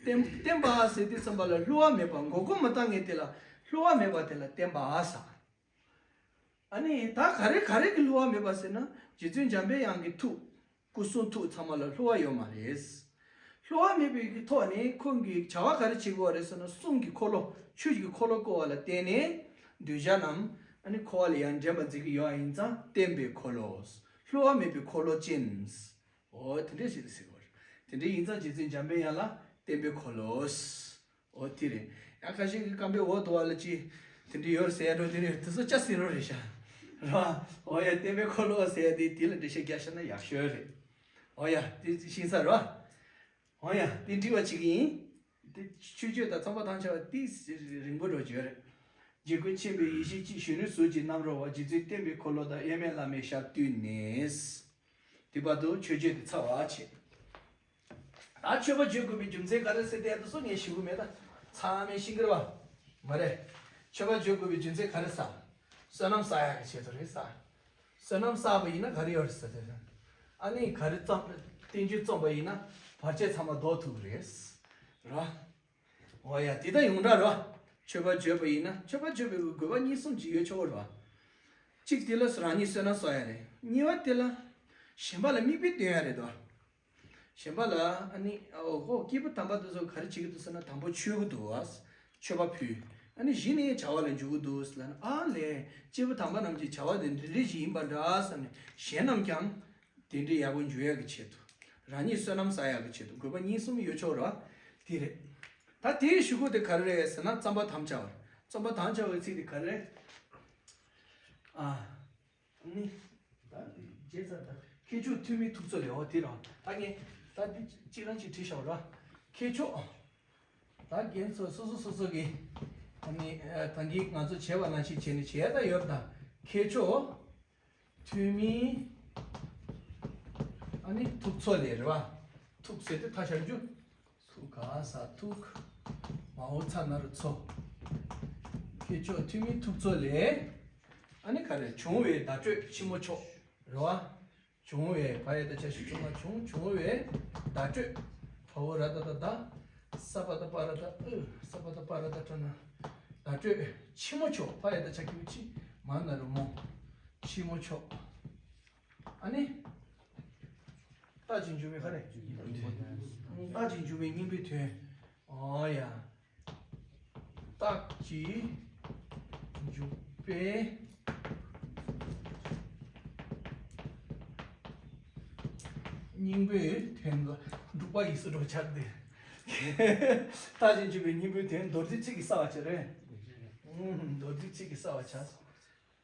བརྟན་བརྟན་པ་ཟེར་དུས་ཙམ་པ་ལ་བསླུ་བ་མེད་པ། མགོ་སྐོར་མ་བཏང་མཁན་དེ་ལ་བསླུ་བ་མེད་པ་དེ་ལ་བརྟན་པ་ཟེར། ཨ་ནི་ད་ག་རེ་ག་རེ་གི་བསླུ་བ་མེད་པ་ཟེར་ན། རྗེ་བཙུན་འཇམ་པའི་དབྱངས་ཀྱི་ཐུགས། སྐུ་གསུང་ཐུགས་ཚང་མ་ལ་བསླུ་བ་ཡོད་མ་རེད། བསླུ་བ་མེད་པའི་གི་ཐོག་ནས་ཁོང་གིས་བྱ་བ་ག་རེ་བྱེད་དགོས་རེད་ཟེར་ན། གསུང་གི་འཁོར་ལོ། ཆོས་ཀྱི་འཁོར་ལོ་བསྐོར་བ་ལ་བརྟེན་ནས་གདུལ་བྱ་རྣམས་ཨ་ནི་འཁོར་བ་ལ་ཡང་འདྲེན་པར་མཛད་ཀྱི་ཡོད་པ་ཡིན་ཙང་། བརྟན་པའི་འཁོར་ལོ། བསླུ་བ་མེད་པའི་འཁོར་ལོ་ཅན། འོ་དེ་འདྲས་ཞིག་ལ་ཟེར་བ་རེད། དེ་འདྲས་ཡིན་ཙང་རྗེ་བཙུན་འཇམ་པའི་དབྱངས་ལ་བརྟན་པའི་འཁོར་ལོ། འོ་དེ་རེད། ཡང་ཁ་ཤས་ཀྱིས་རྐང་པའི་འོག་ཏུ་བ་ལ་ཅི། དེ་འདྲས་ཡོད་རེད་ཟེར་ཡ་འགྲོ་དེ་རེད། དེ་ཚོ་སྐྱ་ཟེར་རོ་རེད་ཤག་རེད་བ། འོ་ཡ། བརྟན་པའི་འཁོར་ལོ་ཟེར་ཡ་དེ་དེ་ལ་འགྲེལ་བཤད་རྒྱག་ཤེས་ན་ཡག་ཤོས་རེད། འོ་ཡ། དེ་ཤེས་ས་རེད་བ། འོ་ཡ། དེ་འགྲིག་པ་བྱེད་ཀྱི་ཡིན། དེ་མཆོད་བརྗོད་དང་རྩོམ་པ་དང་བཅས་པ་དེ་རིང་པོ་འགྲོ་རྒྱུ་རེད། རྗེ་ཀུན་མཁྱེན་པའི་ཡེ་ཤེས་ཀྱིས། གཞོན་ནུའི་གཟུགས་ཀྱི་རྣམ་རོལ་པ། རྗེ་བཙུན་བརྟན་པའི་འཁོར་ལོ་དང་། དབྱེར་མེད་བླ་མའི་ཞབས་བཏུད་ནས། དེ་བར་དུ་མཆོད་བརྗོད་དེ་ཚར་བ་བྱེད། ད་མཆོད་པ་བརྗོད་དགོས་པའི་རྒྱུ་མཚན་ག་རེ་ཟེར་དེ་ད་སོ་ངས་ཞུ་གི་མེད། ད་ཚང་མས་ཤེས་ཀྱི་རེད་བ། མ་རེད། མཆོད་པ་བརྗོད་དགོས་པའི་རྒྱུ་མཚན་ག་རེ་ཟེར། བསོད་ནམས་བསགས་ཡག་གི་ཆེད་དུ་རེད་ཟེར། བསོད་ནམས་བསགས་པ་ཡིན་ན་ག་རེ་ཡོད་རེད་ཟེར་དེ། ཨ་ནི་ག་རེ་རྩོམ། བསྟན་བཅོས་རྩོམ་པ་ཡིན་ན་བར་ཆད་ཚང་མ་ཟློག་ཐུབ་ཀྱི་རེད། རེད་བ། འོ་ཡ། དེ་ད་ཡོངས་གྲགས་རེད་བ། མཆོད་པ་བརྗོད་པ་ཡིན་ན། མཆོད་པ་བརྗོད་པའི་དགོས་པ་གཉིས་གསུམ་ཅིག་ཡོད་ཆོག་གི་རེད་བ། གཅིག་དེ་ལ་རང་ཉིད་བསོད་ནམས་གསོག་ཡ་རེད། གཉིས་པ་དེ་ལ་གཞན་པ་ལ་མིག་དཔེ་སྟོན་ཡ་རེད་དོ། གཞན་པ་ལ་ཨ་ནི་འོ་ཧོ། སྐྱེས་བུ་དམ་པ་དེ་ཚོ་ག་རེ་བྱེད་ཀྱི་འདུག་ཟེར་ན། དང་པོ་མཆོད་ཀྱི་འདུག་བ། མཆོད་པ་ཕུལ། ཨ་ནི་གཞི་ནས་བྱ་བ་ལ་འཇུག་གི་འདུག་ཟེར་ལབ་ན། ཨ་ལས། སྐྱེས་བུ་དམ་པ་རྣམས་ཀྱི་བྱ་བ་དེ་འདི་འདྲ་ཞིག་ཡིན་པ་འདྲ་བསམ་ནས། གཞན་རྣམས་ཀྱང་དེ་འདྲའི་ཡག་པོ་འཇུག་ཡག་གི་ཆེད་དུ། རང་ཉིད་བསོད་ནམས་བསགས་ཡག་གི་ཆེད་དུ། དགོས་པ་གཉིས་གསུམ་ཡོད་ཆོག་རེད་བ། དེ་རེད། ད་དེའི་གཞུག་གུ་དེ་ག་རེ་རེད་ཟེར་ན། རྩོམ་པ་དམ་བཅའ་བ། རྩོམ་པ་དམ་བཅའ་བའི་ཚིག་དེ་ག་རེ་རེད། ཨ། ནི། ད་རྗེས་ཚར་ད། མཁས་མཆོག་ཐུན་མིན་ཐུགས་མཚོ་ལས། འོ་དེ་རང་ད་ངས་ད་འདི་གཅིག་རང་གཅིག་བྲིས་བཞག་ར། མཁས་མཆོག་ད་རྒན་ཚོ་སོ་སོ་སོ་སོ་གི་ཨ་ནི་ད་གིན་ང་ཚོ་བྱས་པ་ནང་བཞིན་བྱས་ནས་བྱས་ད་ཡོད་ད། མཁས་མཆོག་ཐུན་མིན་ཨ་ནི་ཐུགས་མཚོ་ལས་རེད་བ། ཐུགས་ཟེར་དུས་ཐ་ཤར་རྒྱུ། ཐུགས་ག་ས་ཐུགས། མ་འོ་ཚ་ན་རུ་མཚོ། མཁས་མཆོག་ཐུན་མིན་ཐུགས་མཚོ་ལས། ཨ་ནི་ག་རེ། བྱུང་བའི་བརྡ་སྤྲོད་ཕྱི་མོ་མཆོག་རེད་བ། བྱུང་བའི་བ་ཡ་བཏགས་བྱ་ཞབས་ཀྱུ་མ་བྱུང་། བྱུང་བའི་བརྡ་སྤྲོད། བ་འོ་ར་བཏགས་བརྡ་བརྡ། ས་པ་བཏགས་སྤ་ར་བཏགས་སྤྲ། ས་པ་བཏགས་སྤ་ར་བཏགས་སྤྲ་ན། བརྡ་སྤྲོད་ཕྱི་མོ་མཆོག་ཕ་ཡ་བཏགས་ཕྱ་གི་གུ་ཕྱི། མ་ན་རོ་མོ། ཕྱི་མོ་མཆོག་ཨ་ནི། རྟག་ཅིང་འཇུག་པའི་ག་རེ། རྟག་ཅིང་འཇུག་པའི་སྙིང་པོའི་དོན། འོ་ཡ། རྟག་ཅིང་འཇུག་པའི་སྙིང་པོའི་དོན་ལ་འབྲུག་པ་ཡིས་སུ་འགྲོ་ཆགས་ཏེ། རྟག་ཅིང་འཇུག་པའི་སྙིང་པོའི་དོན་མདོར་བསྡུས་ཚིག་གིས་གསལ་བར་བྱ་རེད། ཨུམ། མདོར་བསྡུས་ཚིག་གིས་གསལ་བར་བྱ།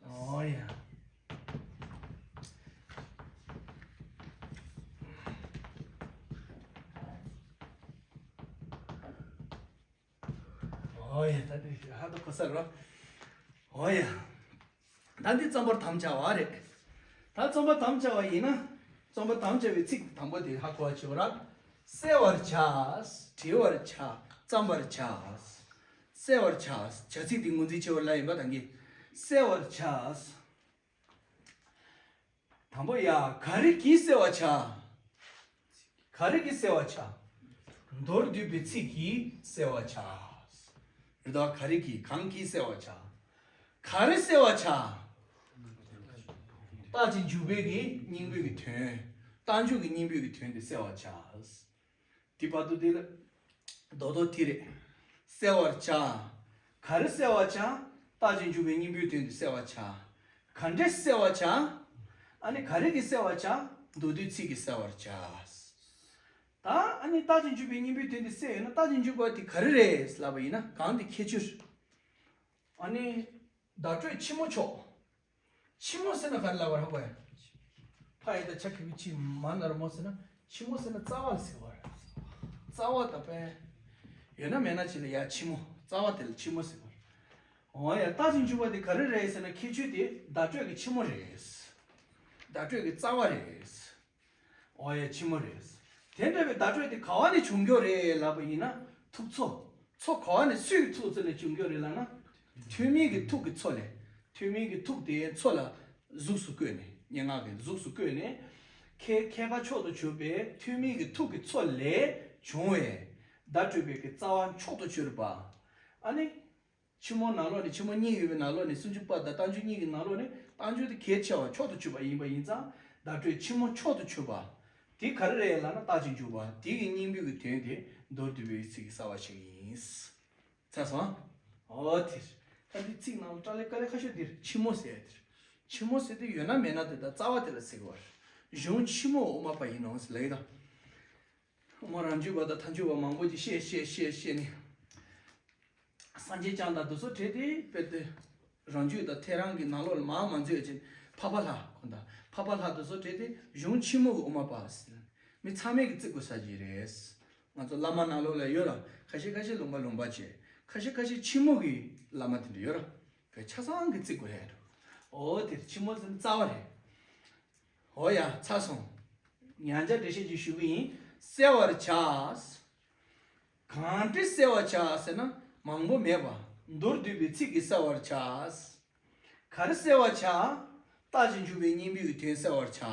འོ་ཡ། ཨོ་ཡ། ད་དེ་ཧ་ད་གོ་ས་རོ། ཨོ་ཡ། ད་འདི་རྩོམ་པར་དམ་བཅའ་བ་རེད། ད་རྩོམ་པར་དམ་བཅའ་བ་ཡིན་ན། རྩོམ་པར་དམ་བཅའ་བའི་ཚིག་དང་པོ་དེ་ཧ་གོ་བ་བྱེད་ར། གསལ་བར་བྱ། བྲི་བར་བྱ། བརྩམ་པར་བྱ། གསལ་བར་བྱ། བྱ་ཚིག་འདི་ངོས་འཛིན་བྱེད་པ་ལ་ཡིན་པ་དང་གི། གསལ་བར་བྱ། དང་པོ་ཡ། ག་རེ་གིས་གསལ་བར་བྱ། ག་རེ་གིས་གསལ་བར་བྱ། མདོར་བསྡུས་པའི་ཚིག་གིས་གསལ་བར་བྱ། རེད་དོ། ག་རེ་གིས། གང་གིས་གསལ་བར་བྱ། ག་རེ་གསལ་བར་བྱ། རྟག་གཅིག་འཇུག་པའི་གི་སྙིང་པོའི་གི་དོན། རྟགས་འཇུག་གི་སྙིང་པོའི་གི་དོན་དེ་གསལ་བར་བྱ། དེ་བར་དུ་དེ་ལ་རྡོག་རྡོག་དེ་རེད། གསལ་བར་བྱ། ག་རེ་གསལ་བར་བྱ། རྟག་གཅིག་འཇུག་པའི་སྙིང་པོའི་དོན་དེ་གསལ་བར་བྱ། ག་འདྲས་གསལ་བར་བྱ། ཨ་ནི་ག་རེ་གིས་གསལ་བར་བྱ། མདོར་བསྡུས་ཚིག་གིས་གསལ་བར་བྱ། ད་ཨ་ནི་རྟག་གཅིག་འཇུག་པའི་སྙིང་པོའི་དོན་དེ་གསལ་ཡོད་ན། རྟག་གཅིག་འཇུག་པ་དེ་ག་རེ་རེད་ལབ་པ་ཡིན་ན། གང་དེ་ཁྱད་ཆོས། ཨ་ནི་བརྡ་སྤྲོད་ཕྱི་མོ་ཕྱོགས། ཕྱི་མོ་ཟེར་ན་ག་རེ་ལབ་པ་རེད་ཧ་གོ་ཡ། ཕ་ཡི་ད་ཆ་གི་གུ་ཕྱི་མ་ན་རོ་མོ་ཟེར་ན། ཕྱི་མོ་ཟེར་ན་རྩ་བ་ལ་ཟེར་བ་རེད། རྩ་བ་ད་པས། ཡོད་ན་མེད་ན་ཅི་ལ་ཡ་ཕྱི་མོ། རྩ་བ་དེ་ལ་ཕྱི་མོ་ཟེར་བ་རེད། འོ་ཡ། རྟག་གཅིག་འཇུག་པ་དེ་ག་རེ་རེད་ཟེར་ན། ཁྱད་ཆོས་དེ་བརྡ་སྤྲོད་ཀྱི་ཕྱི་མོ་རེད། བརྡ་སྤྲོད་ཀྱི་རྩ་བ་རེད། འོ་ཡ། ཕྱི་མོ་རེད། དེ་འདྲ་བའི་བརྡ་སྤྲོད་དེ་ག་བ་ནས་བྱུང་རྒྱུ་རེད་ལབ་པ་ཡིན་ན། ཐུག་མཚོ། མཚོ་ག་བ་ནས་སུ་ཡི་ཐུག་ཚོ་ལས་བྱུང་རྒྱུ་རེད་ལབ་ན། ཐོན་མིའི་གི་ཐུག་གི་མཚོ་ལས། ཐོན་མིའི་གི་ཐུག་དེ་མཚོ་ལ་གཟུགས་སུ་བཀོད་ནས། སྙན་ངག་གི་གཟུགས་སུ་བཀོད་ནས། མཁས་མཁས་པ་མཆོག་ཏུ་གྱུར་པའི་ཐོན་མིའི་གི་ཐུག་གི་མཚོ་ལས་བྱུང་བའི་བརྡ་སྤྲོད་པའི་གི་རྩ་བ་མཆོག་ཏུ་གྱུར་པ། ཨ་ནི། ཕྱི་མོ་ནང་ལོགས་ནས། ཕྱི་མོ་གཉིས་ཡོད་པའི་ནང་ལོགས་ནས། སུམ་ཅུ་པ་དང་རྟགས་འཇུག་གཉིས་ཀྱི་ནང་ལོགས་ནས། རྟགས་འཇུག་དེ་གལ་ཆེ་བ་མཆོག་ཏུ་གྱུར་པ་ཡིན་པ་ཡིན་ཙང་། བརྡ་སྤྲོད་ཕྱི་མོ་མཆོག་ཏུ་གྱུར་པ། དེ་ག་རེ་རེད་ལབ་ན། རྟག་གཅིག་འཇུག་པ་དེ་གི་སྙིང་པོའི་གི་དོན་དེ་མདོར་བསྡུས་པའི་ཚིག་གིས་གསལ་བར་བྱེད་ཀྱི་ཡིན། ཚར་སོང་། འོ་དེ་རེད། ད་འདི་ཚིག་ནང་ལ་དཀའ་ལས་དཀའ་ལས་ཁ་ཤོས་འདི་རེད། ཕྱི་མོ་ཟེར་ཡ་དེ་རེད། ཕྱི་མོ་ཟེར་དེ་ཡོད་ན་མེད་ན་དེ་དང་རྩ་བ་དེ་ལ་ཟེར་གི་བ་རེད། གཞུང་ཕྱི་མོ་དབུ་མ་པ་ཡིན་ནོ་ཟེར་ལབ་ཡི་དང་། དབུ་མ་རང་རྒྱུད་པ་དང་མཐའ་འཇུག་པ་མང་པོ་ཅིག་བཤད་བཤད་བཤད་བཤད་ནས། སངས་རྒྱས་བསྐྱངས་དང་དེ་ཚོ་བྲིས་ཏེ་དཔེ་དེ། རང་རྒྱུད་དང་ཐལ་རང་གི་ནང་ལོགས་ལ་མར་མ་འཛུལ་ཅིག། འཕགས་པ་ལྷ་ཁོ་ད། འཕགས་པ་ལྷ་དེ་ཚོ་བྲིས་ཏེ་གཞུང་ཕྱི་མོ་གི་དབུ་མ་པ་ཟེར། མི་ཚང་མས་ཀྱི་བརྩི་དགོས་ས་ཅིག་རེད། ང་ཚོ་བླ་མ་ནང་ལོགས་ལ་ཡོད་ར། ཁ་ཤས་ཁ་ཤས་ལུང་པ་ལུང་པ་བྱས། ཁ་ཤས་ཁ་ཤས་ཕྱི་མོ་གི་བླ་མ་དེ་འདྲ་ཡོད་ར། ཁོས་ཆ་ཚང་གི་བརྩི་དགོས་ཡ་འདུག། འོ་དེ་ཕྱི་མོ་ཟེར་ན་རྩ་བ་རེད། འོ་ཡ། ཚར་སོང་། ཉར་འཇགས་འགྲེལ་བཤད་ཅིག་ཞུ་གི་ཡིན། གསལ་བར་བྱ། གང་འདྲ་གསལ་བར་བྱ་ཟེར་ན། མང་པོ་མེད་པ། མདོར་བསྡུས་པའི་ཚིག་གིས་གསལ་བར་བྱ། ག་རེ་གསལ་བར་བྱ། རྟག་གཅིག་འཇུག་པའི་སྙིང་པོའི་དོན་གསལ་བར་བྱ།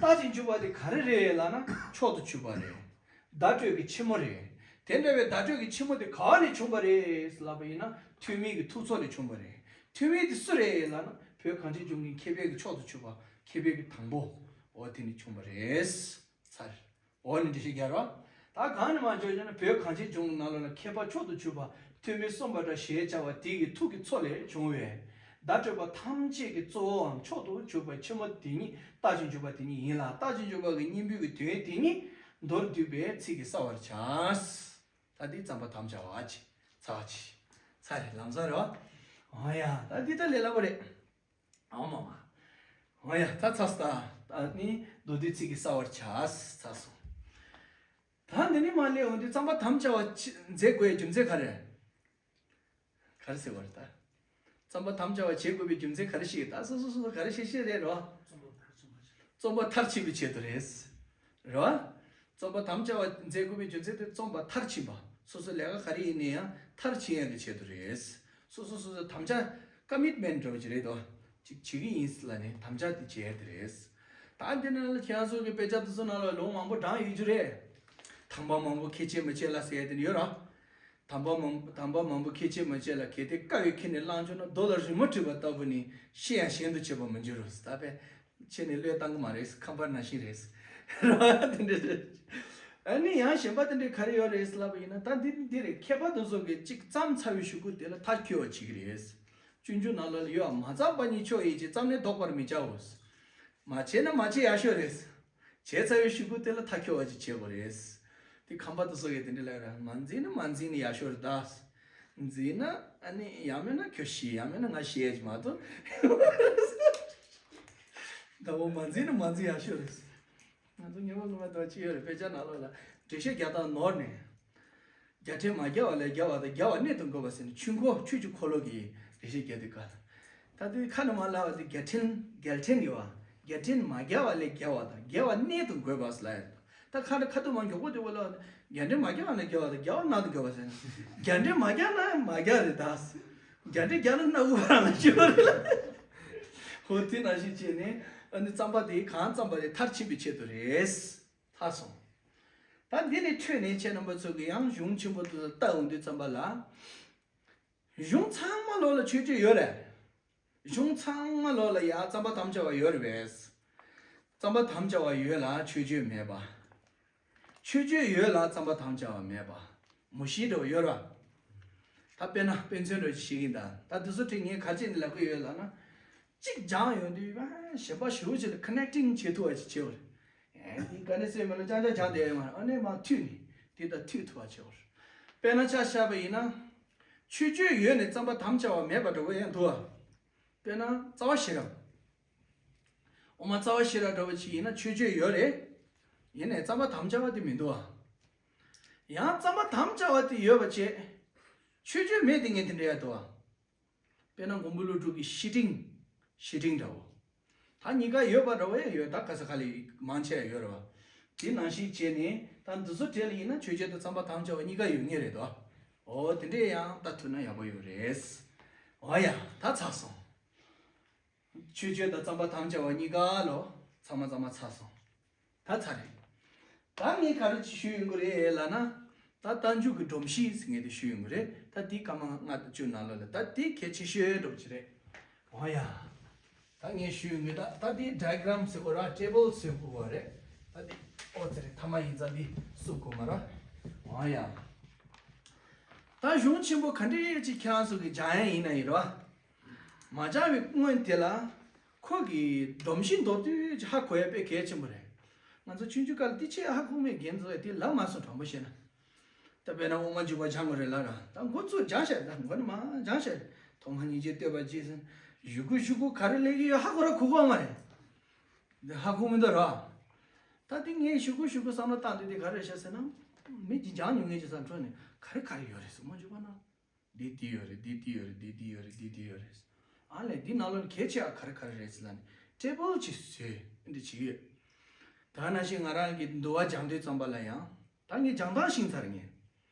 རྟག་གཅིག་འཇུག་པ་དེ་ག་རེ་རེད་ལབ་ན། མཆོག་ཏུ་གྱུར་པ་རེད། བརྡ་སྤྲོད་ཀྱི་ཕྱི་མོ་རེད། དེ་འདྲ་བའི་བརྡ་སྤྲོད་ཀྱི་ཕྱི་མོ་དེ་ག་ནས་བྱུང་བ་རེད་ལབ་པ་ཡིན་ན། ཐོན་མིའི་གི་ཐུགས་ཚོགས་ནས་བྱུང་བ་རེད། ཐོན་མི་དེ་སུ་རེད་ལབ་ན། བོད་གངས་ཅན་ལྗོངས་ཀྱི་མཁས་པའི་གི་མཆོག་ཏུ་གྱུར་པ། མཁས་པའི་གི་དང་པོ། འོ་དེ་ནས་བྱུང་བ་རེད། ཚར། འོ་ནི་འགྲེལ་བཤད་རྒྱག་རོགས། ད་གང་ནས་མ་འཇོག་ཡོད་ན། བོད་གངས་ཅན་ལྗོངས་ནང་ལོགས་ལ་མཁས་པ་མཆོག་ཏུ་གྱུར་པ་ཐོན་མི་གསུམ་པ་འདྲ་ཞེས་བྱ་བ་དེ་གི་ཐུགས་ཀྱི་ཚོགས་ལས་བྱུང་བའི་བརྡ་སྤྲོད་པ་ཐམས་ཅད་ཀྱི་གཙོ་བོའམ་མཆོག་ཏུ་གྱུར་པ་ཕྱི་མོ་དེ་ཉིད་རྟག་གཅིག་འཇུག་པ་དེ་ཉིད་ཡིན་ལ། རྟག་གཅིག་འཇུག་པ་གི་སྙིང་པོའི་གི་དོན་དེ་ཉིད་མདོར་བསྡུས་པའི་ཚིག་གིས་གསལ་བར་བྱ། ད་འདི་རྩོམ་པར་དམ་བཅའ་བ་བྱས། ཚར་བ་བྱས། ཚར་རེད། ལམ་སང་རེད་བ། ཨ་ཡ། ད་འདི་ད་ལས་སླ་པོ་རེད། ཨ་མ་མ། ཨ་ཡ། ད་ཚར་སོང་། ད་ནི་མདོར་བསྡུས་ཚིག་གིས་གསལ་བར་བྱ། ཚར་སོང་། ད་འདི་ནས་མར་སླེབས་འོང་དུས་རྩོམ་པར་དམ་བཅའ་བ་ཅི་མཛད་དགོས་རྒྱུ་མཚན་ག་རེ། ག་རེ་ཟེར་བ་རེད་ད། རྩོམ་པར་དམ་བཅའ་བ་བྱེད་དགོས་པའི་རྒྱུ་མཚན་ག་རེ་ཞིག། ད་སོ་སོ་སོ་སོ་ག་རེ་བཤད་བཤད་རེད་རོ། རྩོམ་པ་མཐར་ཕྱིན་པའི་ཆེད་དུ་རེད། རེད་བ། རྩོམ་པར་དམ་བཅའ་བ་མཛད་དགོས་པའི་རྒྱུ་མཚན་དེ། རྩོམ་པ་མཐར་ཕྱིན་པ། སོ་སོ་ལས་ཀ་ག་རེ་ཡིན་ན་ཡང་མཐར་ཕྱིན་ཡག་གི་ཆེད་དུ་རེད། སོ་སོ་སོ་སོ་དམ་བཅའ། ཀ་མིཊ་མེན་ཊི་འདྲ་བོ་ཅིག་རེད་དོ། ཅིག་བྱེད་ཀྱི་ཡིན་ལབ་ནས་དམ་བཅའ་དེ་བྱས་ཏེ་རེད། ད་འདི་ནང་ལ་ཁྱེད་རང་ཚོ་གི་དཔེ་ཆ་དེ་ཚོ་ནང་ལ་ལུང་མང་པོ་དྲངས་ཡོད་རྒྱུ་རེད། དམ་པ་མང་པོ་ཁས་འཆེ་མི་འཆེ་ལ་ཟེར་ཡ་དེ་ཡོད་ར། དམ་པ་མང་དམ་པ་མང་པོ་ཁས་འཆེ་མི་འཆེ་ལ། གལ་ཏེ་དཀའ་བའི་ཁྱེར་ནས་བླངས་བྱུང་ན། རྡོ་ལ་རི་མོ་བྲིས་པ་ལྟ་བུ་ནི། ཤེས་ཡང་གཞན་དུ་བྱེད་པར་མི་འགྱུར་རོ། ད་དཔེ་ཁྱེར་ནས་བློས་བཏང་གི་མ་རེད། ཁང་པ་ནང་བཞིན་རེད། རེད་བ། དེ་འདྲ་རེད། ཨ་ནི་ཡང་གཞན་པ་དེ་འདྲའི་ག་རེ་ཡོད་རེད་ལབ་པ་ཡིན་ན། ད་འདི་འདི་རེད། མཁས་པ་དེ་ཚོ་གིས་གཅིག་བརྩམས་ཚར་བའི་གཞུག་གུ་དེ་ལ་མཐར་འཁྱོལ་བ་བྱེད་ཀྱི་རེད། སྤྱོད་འཇུག་ནང་ལ་ཡོད། མ་བརྩམས་པ་ཉིད་མཆོག་ཡིན་གྱི། བརྩམས་ནས་ལྡོག་པར་མི་བྱའོ། མ་བྱས་ན་མ་བྱས་ཡག་ཤོས་རེད། བྱས་ཚར་བའི་གཞུག་གུ་དེ་ལ་མཐར་འཁྱོལ་བ་ཅིག་བྱེད་དགོས་རེད། དེ་ཁམས་པ་དེ་ཚོ་གིས་དེ་འདྲ་ལབ་ར། མ་འཛིན་ན་མ་འཛིན་ན་ཡག་ཤོས་རེད་ད། འཛིན་ན་ཨ་ནི་ཡང་མིན་ན་ཁྱོད་ཤི། ཡང་མིན་ན་ང་ཤི་ཡ་ཅིག་མ་གཏོགས། ད་འོ་མ་འཛིན་ན་མ་འཛིན་ཡག་ཤོས་རེད། ང་ཚོ་ཉི་མ་སྔོན་མ་དང་ཅི་ཡོད་རེད། དཔེ་ཆ་ནང་ལོགས་ལ་འགྲེལ་བཤད་རྒྱག་སྟངས་ནོར་ནས། རྒྱལ་ཕྲན་མ་རྒྱལ་བ་ལས་རྒྱལ་བ་དང་། རྒྱལ་བ་གནས་དང་འགོད་པ་ཟེར་ནས་ཆོས་འཁོར་ཆོས་ཀྱི་འཁོར་ལོ་གི་ལེགས་བཤད་རྒྱས་བསྡུས་སྐབས། ད་དུས་ཁ་ནས་མར་ལབ་པ་དེ་རྒྱལ་ཕྲན་རྒྱལ་ཕྲན་ཡོད་པ། རྒྱལ་ཕྲན་མ་རྒྱལ་བ་ལས་རྒྱལ་བ་དང་། རྒྱལ་བ་གནས་དང་འགོད་པ་ཟེར་ལབ་ཡོད། ད་ཁ་ནས་ཁ་ཐུག་མ་མགྱོགས་པོ་དེ་བ་ལ་རྒྱལ་ཕྲན་མ་རྒྱལ་བ་ལས་རྒྱལ་བ་དང་། རྒྱལ་བ་གནས་དང་འགོད་པ་ཟེར་ན། རྒྱལ་ཕྲན་མ་རྒྱལ་ན་མ་རྒྱལ་རེད་ད། རྒྱལ་ཕྲན་རྒྱལ་ན་སྣ་དགུ་པ་རང་ལ་ཤོར་རེད་ལ། ཧོ་དེ་ནང་བཞིན་བྱས་ནས་ཨ་ནི་རྩོམ་པ་དེ་གང་རྩོམ་པ་དེ་མཐར་ཕྱིན་པའི་ཆེད་དུ་རེད། ལྷག་སོང་། ད་འདི་ནས་འཕྲོས་ནས་ཁྱེད་རྣམ་པ་ཚོ་གི་ཡང་གཞུང་ཆེན་པོ་དེ་ལ་ལྟ་འོང་དུས་ཙམ་པ་ལ། གཞུང་ཚང་མ་ལོག་ལ་མཆོད་བརྗོད་ཡོད་རེད། གཞུང་ཚང་མ་ལོག་ལ་ཡ་རྩོམ་པ་དམ་བཅའ་བ་ཡོད་རེད་པས། རྩོམ་པ་དམ་བཅའ་བ་ཡོད་ལ་མཆོད་བརྗོད་མེད་པ། མཆོད་བརྗོད་ཡོད་ལ་རྩོམ་པ་དམ་བཅའ་བ་མེད་པ། མུ་བཞི་འདྲ་བོ་ཡོད་རེད་པ། ད་དཔེར་ན་དཔེ་མཚོན་འདྲ་བོ་ཞིག་བཤད་ཀྱིན་གདའ། ད་དེ་ཚོ་དེ་ངས་ག་རེ་བྱས་ནས་ལབ་ཀྱི་ཡོད་ལབ་ན། གཅིག་སྦྱངས་ཡོང་དུས་ཨ་གཞན་པ་ཞེ་པོ་ཅིག་ལ་ཀོ་ནེག་ཊིང་བྱེད་ཐུབ་པ་ཅིག་བྱེད་དགོས་རེད། ཨེ་འདི་ག་ནས་སེ་མེད་ལ་ཅང་ཅང་སྦྱངས་བསྡད་ཡོད་མ་རེད། ཨ་ནས་མར་མཐུད་ནས་དེ་དང་མཐུད་ཐུབ་པ་བྱེད་དགོས་རེད། དཔེར་ན་ཆ་བཞག་པ་ཡིན་ན། མཆོད་བརྗོད་ཡོད་ནས་རྩོམ་པ་དམ་བཅའ་བ་མེད་པ་འདྲ་བོ་ཡང་འདུག་ཨ། དཔེར་ན་རྩ་བ་ཤེས་རབ། འོ་མ་རྩ་བ་ཤེས་རབ་འདྲ་བོ་ཅིག་ཡིན་ན་མཆོད་བརྗོད་ཡོད་རེད། ཡིན་ནའི་རྩོམ་པ་དམ་བཅའ་བ་དེ་མི་འདུག་ཨ། ཡང་རྩོམ་པ་དམ་བཅའ་བ་དེ་ཡོད་པ་བྱས། མཆོད་བརྗོད་མེད་དེ་ངས་དེ་འདྲ་ཡ་འདུག་ཨ། དཔེར་ན་མགོན་པོ་ཀླུ་སྒྲུབ་ཀྱི་བཤེས་སྤྲིང་། བཤེས་སྤྲིང་འདྲ་བོ། ད་གཉིས་ཀ་ཡོད་པ་འདྲ་བོ་ཡང་ཡོད། ད་ག་ས་ག་ལ་མང་ཆེ་ཡོད་རེད་བ། དེ་ནང་བཞིན་བྱས་ནས་ད་འདི་ཚོ་གྲས་ལ་ཡིན་ན་མཆོད་བརྗོད་དང་རྩོམ་པ་དམ་བཅའ་བ་གཉིས་ཀ་ཡོད་ངེས་རེད་དོ། འོ་དེ་འདྲས་ཡང་ལྟ་ཐུབ་ན་ཡག་པོ་ཡོད་རེད། འོ་ཡ་ད་ཚར་སོང་། མཆོད་བརྗོད་དང་རྩོམ་པ་དམ་བཅའ་བ་གཉིས་ཀ་ལོ། ཚང་མ་ཚང་མ་ཚར་སོང་། ད་ཚར་རེད། ད་ངས་ག་རེ་ཅིག་ཞུ་ཡོང་གི་རེད་ལབ་ན། ད་རྟགས་འཇུག་གི་སྒྲོམ་གཞི་ཟེར་མཁན་དེ་ཞུ་ཡོང་གི་རེད། ད་དེ་སྐར་མ་ལྔ་དང་བཅུ་ནང་ལོགས་ལ་ད་དེ་གལ་ཆེ་ཤོས་འདྲ་བོ་ཅིག་རེད། འོ་ཡ། ད་ངས་ཞུ་ཡོང་གི་ད་ད་དེ་ཌའི་གྷི་རམ་ཟེར་དགོས་ར་ཊེ་བལ་ཟེར་དགོས་པ་རེད། ད་དེ་ཨོ་ཙི་རེད། ཐ་མ་ཡིན་ཙང་དེ་བསུབ་དགོས་མ་ར། འོ་ཡ། ད་གཞུང་ཆེན་པོ་ག་འདྲས་ཅིག་ཁྱེད་རང་ཚོ་གི་སྦྱང་ཡ་ཡིན་ན་ཡིན་ར། མ་སྦྱངས་པའི་སྔོན་དེ་ལ། ཁོ་གི་སྒྲོམ་གཞི་མདོར་བསྡུས་ཅིག་ཧ་གོ་ཡ་དཔེ་གལ་ཆེན་པོ་རེད། ང་ཚོ་ཆུང་ཆུང་སྐབས་ལ་དེ་ཆེས་ཧ་གོ་མེད་རྒན་ཚོ་ཡ་དེ་ལབ་མ་སོང་། དྲང་པོ་བཤད་ན། ད་དཔེར་ན་དབུ་མ་འཇུག་པ་སྦྱང་དགོས་རེད་ལབ་ར། ད་འགོ་ཚུགས་སྦྱངས་ཤག་ད་འགོ་ནས་མར་སྦྱངས་ཤག་ཐོག་མར་སྙིང་རྗེ་བསྟོད་པ་ཅིག་ཟེར། གཞུག་གུ་གཞུག་གུ་ག་རེ་སླེབས་ཀྱི་ཡོད་ཧ་གོ་ར་གོ་གོ་མ་རེད། འདི་ཧ་གོ་མི་འདུག་ར། ད་དེ་ངས་གཞུག་གུ་གཞུག་གུ་བསམ་བློ་བཏང་དུས་དེ་ག་རེ་རེད་ཤག་ཟེར་ན། མི་གཅིག་སྦྱངས་མྱོང་མཁན་ཅིག་བསམ་འཕྲོ་ནས་ག་རེ་ག་རེ་ཡོད་རེད་ཟེར། དབུ་མ་འཇུག་པ་ན། འདི་འདི་ཡོད་རེད། འདི་འདི་ཡོད་རེད། འདི་འདི་ཡོད་རེད། འདི་འདི་ཡོད་རེད། ཨ་ལས་འདི་ནང་ལོགས་ལ་གལ་ཆེ་བ་ག་རེ་ག་རེ་རེད་ཟེར་ལབ་ནས་ཊེ་བལ་ཅིག་བཟོས། འདི་བྱེད་ཀྱི་ཡོད། ད་ནང་བཞིན་ང་རང་གི་འདུལ་བ་སྦྱང་དུས་ཙམ་པ་ལ་ཡང་ད་ངས་སྦྱང་སྟངས་ཤེས་ཚར་ངས།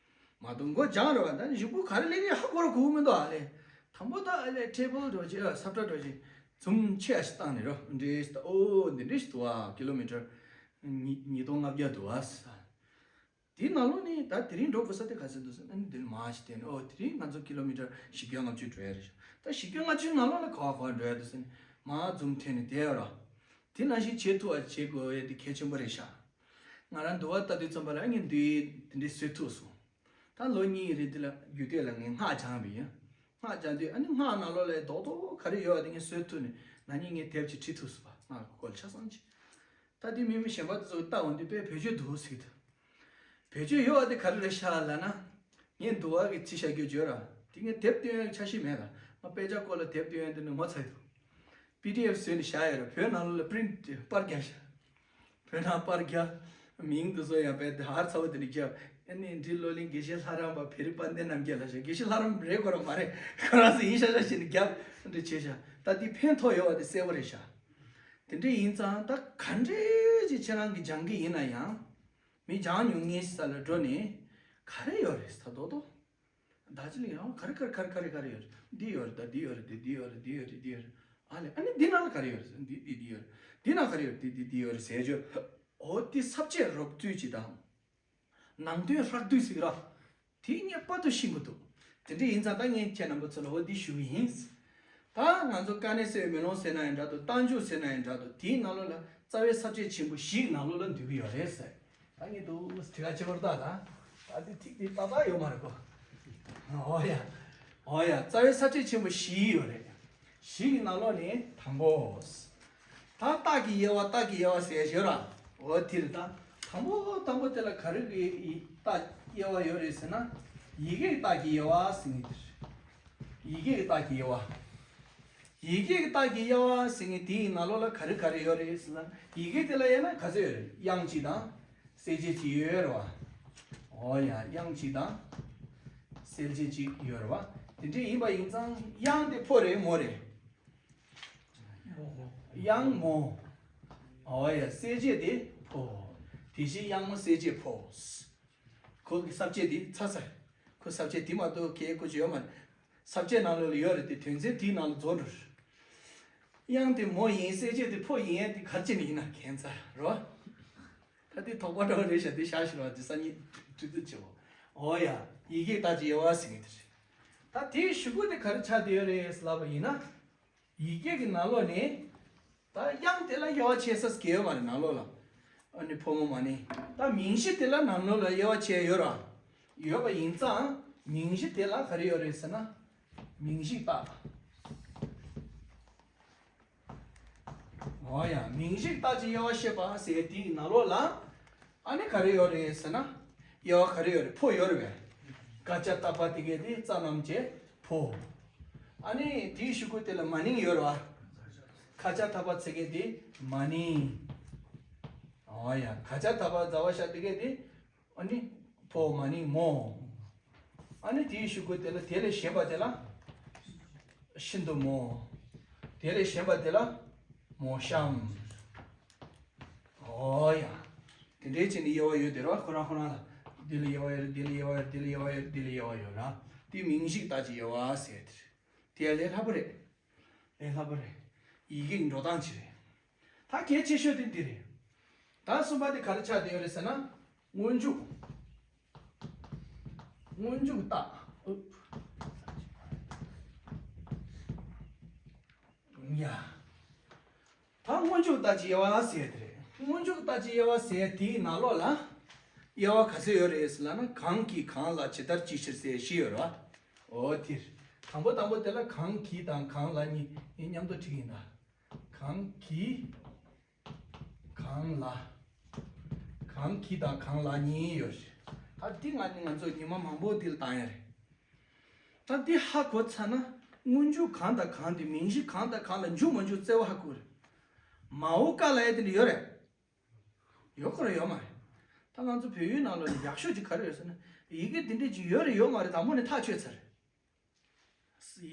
མ་གཏོགས་མགོ་སྦྱངས་རེད་བ། ད་ནི་གཞུག་གུ་ག་རེ་སླེབས་ཡོད་ཧ་གོ་ར་གོ་གི་མི་འདུག་ཨ་ལས། དང་པོ་ད་ཨ་ལས་ཊེ་བལ་འདྲ་བོ་ཅིག་ཨ་སབ་ཊ་འདྲ་བོ་ཅིག་ཛུམ་ཆེ་ཨ་ཞིག་བཏང་ནས་རོ། འདྲེས་ད་ཨོ་འདི་འདྲེས་ཞིག་འདུག་ཨ། ཀི་ལོ་མི་ཊར་ཉིས་ཉིས་སྟོང་ལྔ་བརྒྱ་འདུག་ཨ། དེའི་ནང་ལོགས་ནས་ད་དེ་རིང་འགྲོ་དགོས་ས་དེ་ག་ཚོད་འདུག་ཟེར་ན། ཨ་ནི་དེ་ནས་མར་ཞིག་བལྟས་ནས་ཨོ་དེ་རིང་ང་ཚོ་ཀི་ལོ་མི་ཊར་བཞི་བརྒྱ་ལྔ་བཅུ་འགྲོ་ཡ་རེད་ཤག་ད་བཞི་བརྒྱ་ལྔ་བཅུའི་ནང་ལོགས་ལ་ག་བ་ག་བ་འགྲོ་ཡ་འདུག་ཟེར་ནས་མར་ཛུམ་འཐེན་ནས་བསྡད་ཡོད་ར། དེ་ནང་བཞིན་བྱེད་ཐུབ་པ་བྱེད་དགོས་ཡ་དེ་གལ་ཆེན་པོ་རེད་ཤག་ང་རང་འདུལ་བ་ལྟ་དུས་ཙམ་པ་ལ་ངས་འདུལ་ཡིག་དེ་འདྲས་བཟོས་ཐུབ་སོང་། ད་ལོ་གཉིས་རིང་དེ་ལ་རྒྱུགས་སྟེགས་ལ་ངས་སྔགས་སྦྱངས་པ་ཡིན། སྔགས་སྦྱངས་དུས་ཨ་ནི་སྔགས་ནང་ལོགས་ལ་རྡོག་རྡོག་ག་རེ་ཡོད་པ་དེ་ངས་བཟོས་ཐུབ་ནས་ན་ནིང་ངས་དེབ་ཅིག་བྲིས་ཐུབ་སོང་བ། སྔགས་ཀྱི་སྐོར་ལ་ཆ་ཚང་ཅིག་ད་དེ་མི་མི་གཞན་པ་དེ་ཚོ་ལྟ་འོང་དུས་དཔེ་བེད་སྤྱོད་འདུག་ཟེར་གྱི་འདུག་བེད་སྤྱོད་ཡོད་པ་དེ་ག་རེ་རེད་ཤག་ལབ་ན། ངས་འདུལ་བ་གི་རྩིས་བཞག་རྒྱུ་བརྗོད་ར། དེ་ངས་དེབ་སྟོན་ཡག་ཆ་ཤས་མེད་ལ། ང་དཔེ་ཆ་སྐོར་ལ་དེབ་སྟོན་ཡག་དེ་ནི་ངོ་ཚ་ཡི་འདུག་པི་ཌི་ཨེཕ་བཟོས་ནས་བཞག་ཡོད་ར། བོད་ནང་ལོགས་ལ་པི་རིན་ཊི་པར་རྒྱག་ཤག་བོད་ནང་པར་རྒྱག་མིང་དེ་ཚོ་ཡང་དཔེ་ཧར་ཚ་བོ་དེ་ནས་རྒྱབ། ཨ་ནི་འབྲི་བློ་གླིང་དགེ་བཤེས་ལྷ་རམས་པ་བེ་རི་དཔལ་ལྡན་རྣམ་རྒྱལ་ལ་ཤག་དགེ་བཤེས་ལྷ་རམས་རེད་དགོས་ར་མ་རེད། ཁོ་རང་ཚོ་ཡིན་ཤག་ཤག་བྱས་ནས་རྒྱབ་འདྲ་བྱས་ཤག་ད་དེ་ཕན་ཐོགས་ཡོད་པ་དེ་གསལ་པོ་རེད་ཤག་དེ་འདྲ་ཡིན་ཙང་ད་ག་འདྲས་ཅིག་ཁྱེད་རང་གིས་སྦྱང་གི་ཡིན་ན་ཡང་། མི་སྦྱང་མྱོང་མཁན་ཞིག་ས་ལ་འགྲོ་ནས་ག་རེ་ཡོད་རེད་ཟེར་རྡོག་རྡོག་ད་ཅི་ལ་ཡང་ག་རེ་ག་རེ་ག་རེ་ག་རེ་ག་རེ་ཡོད་རེད། འདི་ཡོད་རེད། ད་འདི་ཡོད་རེད། དེ་འདི་ཡོད་རེད། འདི་ཡོད་རེད། འདི་ཡོད་རེད། འདི་ཡོད་རེད། ཨ་ལས་ཨ་ནི་འདི་ནང་ལ་ག་རེ་ཡོད་རེད་ཟེར། འདི་འདི་འདི་ཡོད་རེད། འདི་ནང་ག་རེ་ཡོད་རེད། འདི་འདི་འདི་ཡོད་རེད་ཟེར་བརྗོད། འོ་དེ་ས་བཅད་རོབ་བསྡུས་ཅིག་དང་། ནང་དོན་ཧྲག་བསྡུས་ཟིག་ར། དེ་ངས་པར་དུ་ཤེས་ཀྱི་འདུག་དེ་འདྲ་ཡིན་ཙང་ད་ངས་ཁྱེད་རྣམ་པ་ཚོ་ལ་འོ་འདི་ཞུ་གི་ཡིན། ད་ང་ཚོ་དཀའ་གནད་གསལ་བའི་མེ་ལོང་ཟེར་ན་ཡང་འདྲ་འདུག་རྟགས་འཇུག་ཟེར་ན་ཡང་འདྲ་འདུག་དེའི་ནང་ལོགས་ལ་རྩ་བའི་ས་བཅད་ཆེན་པོ་བཞིའི་ནང་ལོགས་ལ་འདུས་ཀྱི་ཡོད་རེད་ཟེར། ད་ངས་འདུག་དྲི་བ་ཆེ་བར་ལྟ་ད། ད་འདི་ཐིག་འདི་ཏག་ཏག་ཡོད་མ་རེད་གོ། འོ་ཡ། འོ་ཡ། རྩ་བའི་ས་བཅད་ཆེན་པོ་བཞི་ཡོད་རེད། བཞི་གི་ནང་ལོགས་ནས་དང་པོ། ད་རྟགས་ཀྱི་དབྱེ་བ། རྟགས་ཀྱི་དབྱེ་བ་ཟེར་ཡོད་ར། འོ་དེ་རེད་ད། དང་པོ་དང་པོ་དེ་ལ་ག་རེ་གི་རྟགས་དབྱེ་བ་ཡོད་རེད་ཟེར་ན། ཡི་གེ་གི་རྟགས་ཀྱི་དབྱེ་བ་ཟེར་ནི་དེ་རེད། ཡི་གེ་གི་རྟགས་ཀྱི་དབྱེ་བ། ཡི་གེ་གི་རྟགས་ཀྱི་དབྱེ་བ་ཟེར་ནི་དེའི་ནང་ལོགས་ལ་ག་རེ་ག་རེ་ཡོད་རེད་ཟེར་ན། ཡི་གེ་དེ་ལ་དབྱེ་ན་ག་ཚོད་ཡོད་རེད། དབྱངས་གཅིག་དང་། གསལ་བྱེད་གཅིག་ཡོད་རེད་བ། འོ་ཡ། དབྱངས་གཅིག་དང་ གསལ་བྱེད་ཅིག་ཡོད་རེད་བ། དེ་འདྲ་ཡིན་པ་ཡིན་ཙང་དབྱངས་དེ་ཕོ་རེད་མོ་རེད། དབྱངས་མོ། ཨོ་ཡ། གསལ་བྱེད་དེ་ཕོ། དེ་བཞིན་དབྱངས་མོ་གསལ་བྱེད་ཕོ། ཁོ་གི་ས་བཅད་དེ་ཚར་ཚར། ཁོ་ས་བཅད་དེ་མ་གཏོགས་གལ་ཁོ་ཅི་ཡོད་མ་རེད། ས་བཅད་ནང་ལོགས་ལ་ཡོད་རེད་དེ་དོན་ཚན་དེའི་ནང་ལ་རྫོགས་འགྲོ་རེད། དབྱངས་དེ་མོ་ཡིན་གསལ་བྱེད་དེ་ཕོ་ཡིན་ཡས་དེ་ག་རེ་བྱས་ནས་ཡིན་ན་ཁྱད་མཚར་རོ། ད་དེ་དོགས་པ་འདྲ་བ་རེད་ཤག་དེ་བཞག་ཤེས་རོགས་དེ་སང་ཉིན་འགྲེལ་བརྗོད་བྱེད་འོ། ཨོ་ཡ། ཡི་གེ་ལྟ་ཅི་དབྱེ་བ་ཟེར་མཁན་དེ་རེད། ད་དེའི་གཞུག་གུ་དེ་ག་རེ་ཆགས་བསྡད་ཡོད་རེད་ལབ་པ་ཡིན་ན། ཡི་གེ་གི་ནང་ལོགས་ནས། ད་དབྱངས་དེ་ལ་དབྱེ་བ་ཕྱེ་ས་གལ་ཡོད་མ་རེད་ནང་ལོགས་ལ། ཨ་ནི་ཕོ་མོ་མ་ནི། ད་མིང་གཞི་དེ་ལ་ནང་ལོགས་ལ་དབྱེ་བ་ཕྱེ་ཡོད་ར། ཡོད་པ་ཡིན་ཙང་མིང་གཞི་དེ་ལ་ག་རེ་ཡོད་རེད་ཟེར་ན། མིང་གཞི་རྟགས། འོ་ཡ། མིང་གཞི་རྟགས་ཀྱི་དབྱེ་བ་བཤད་པ་ཟེར་དེའི་ནང་ལོགས་ལ། ཨ་ནི་ག་རེ་ཡོད་རེད་ཟེར་ན། དབྱེ་བ་ག་རེ་ཡོད་རེད། ཕོ་ཡོད་རེད་པས། ཀ་ཅ་ཏ་པ་དེ་གས་དེ་ཙ་རྣམ་བཅད་ཕོ། ཨ་ནི་དེའི་གཞུག་གུ་དེ་ལ་མ་ནིང་ཡོད་རེད་བ། ཁ་ཅ་ཐ་པ་ཚེ་གས་དེ་མ་ནིང་། འོ་ཡ། ཁ་ཅ་ཐ་པ་ཛ་ཝ་ཤ་དེ་གས་དེ། ཨ་ནི། ཕོ་མ་ནིང་མོ། ཨ་ནི་དེའི་གཞུག་གུ་དེ་ལ་དེ་ལས་གཞན་པ་དེ་ལ། ཤིན་ཏུ་མོ། དེ་ལས་གཞན་པ་དེ་ལ། མོ་གཤམ། ཨོ་ཡ། དེ་འདྲའི་བྱས་ནས་དབྱེ་བ་ཡོད་དེ་རོ། ཁོ་རང་ཁོ་རང་ལ། འདི་ལ་དབྱེ་བ་ཡོད་རེད། འདི་ལ་དབྱེ་བ་ཡོད་རེད། འདི་ལ་དབྱེ་བ་ཡོད་རེད། འདི་ལ་དབྱེ་བ་ཡོད་ར། དེ་མིང་གཞི་རྟགས་ཀྱི་དབྱེ་བ་ཟེར་དེ་རེད། དེ་ལས་སླ་པོ་རེད། ལས་སླ་པོ་རེད། ཡི་གེ་གི་འགྲོ་སྟངས་ཅིག་རེད། ད་གལ་ཆེ་ཤོས་དེ་འདི་རེད། ད་གསུམ་པ་དེ་ག་རེ་ཆགས་བསྡད་ཡོད་རེད་ཟེར་ན། སྔོན་འཇུག་སྔོན་འཇུག་རྟགས། ཨུབ། ཡ། ད་སྔོན་འཇུག་རྟགས་ཀྱི་དབྱེ་བ་ཟེར་དེ་རེད། སྔོན་འཇུག་རྟགས་ཀྱི་དབྱེ་བ་ཟེར་དེའི་ནང་ལོགས་ལ། དབྱེ་བ་ག་ཚོད་ཡོད་རེད་ཟེར་ལབ་ན། གང་གིས་གང་ལ་ཇི་ལྟར་ཅིའི་ཕྱིར་ཟེར་བཞི་ཡོད་རེད་བ། འོ་དེ་རེད། དང་པོ་དང་པོ་དེ་ལ་གང་གིས་དང་གང་ལ་གཉིས་ཡིན་མཉམ་དུ་བྲིས་ཡིན་ད། གང་གིས། གང་ལ། གང་གིས་དང་གང་ལ་གཉིས་ཡོད་རེད། ད་འདི་ང་ནི་ང་ཚོ་ཉི་མ་མང་པོ་འདི་ལ་བཏང་ཡ་རེད། ད་འདི་ཧ་གོ་ཚར་ན། སྔོན་འཇུག་གང་དང་གང་དེ་མིང་གཞི་གང་དང་གང་ལ་འཇུག་མ་འཇུག་རྩ་བ་ཧ་གོ་རེད། མའོ་ཀ་ལ་ཡ་དེ་འདྲ་ཡོད་རེད། ཡོད་ཁོ་ར་ཡོད་མ་རེད། ད་ང་ཚོ་བོད་ཡིག་ནང་ལོགས་ནས་ཡག་ཤོས་ཅིག་ག་རེ་ཡོད་ཟེར་ན། ཡི་གེ་འདི་འདྲས་ཅིག་ཡོད་རེད་ཡོད་མ་རེད་དང་པོ་ནས་ཐག་ཆོད་ཚར་རེད།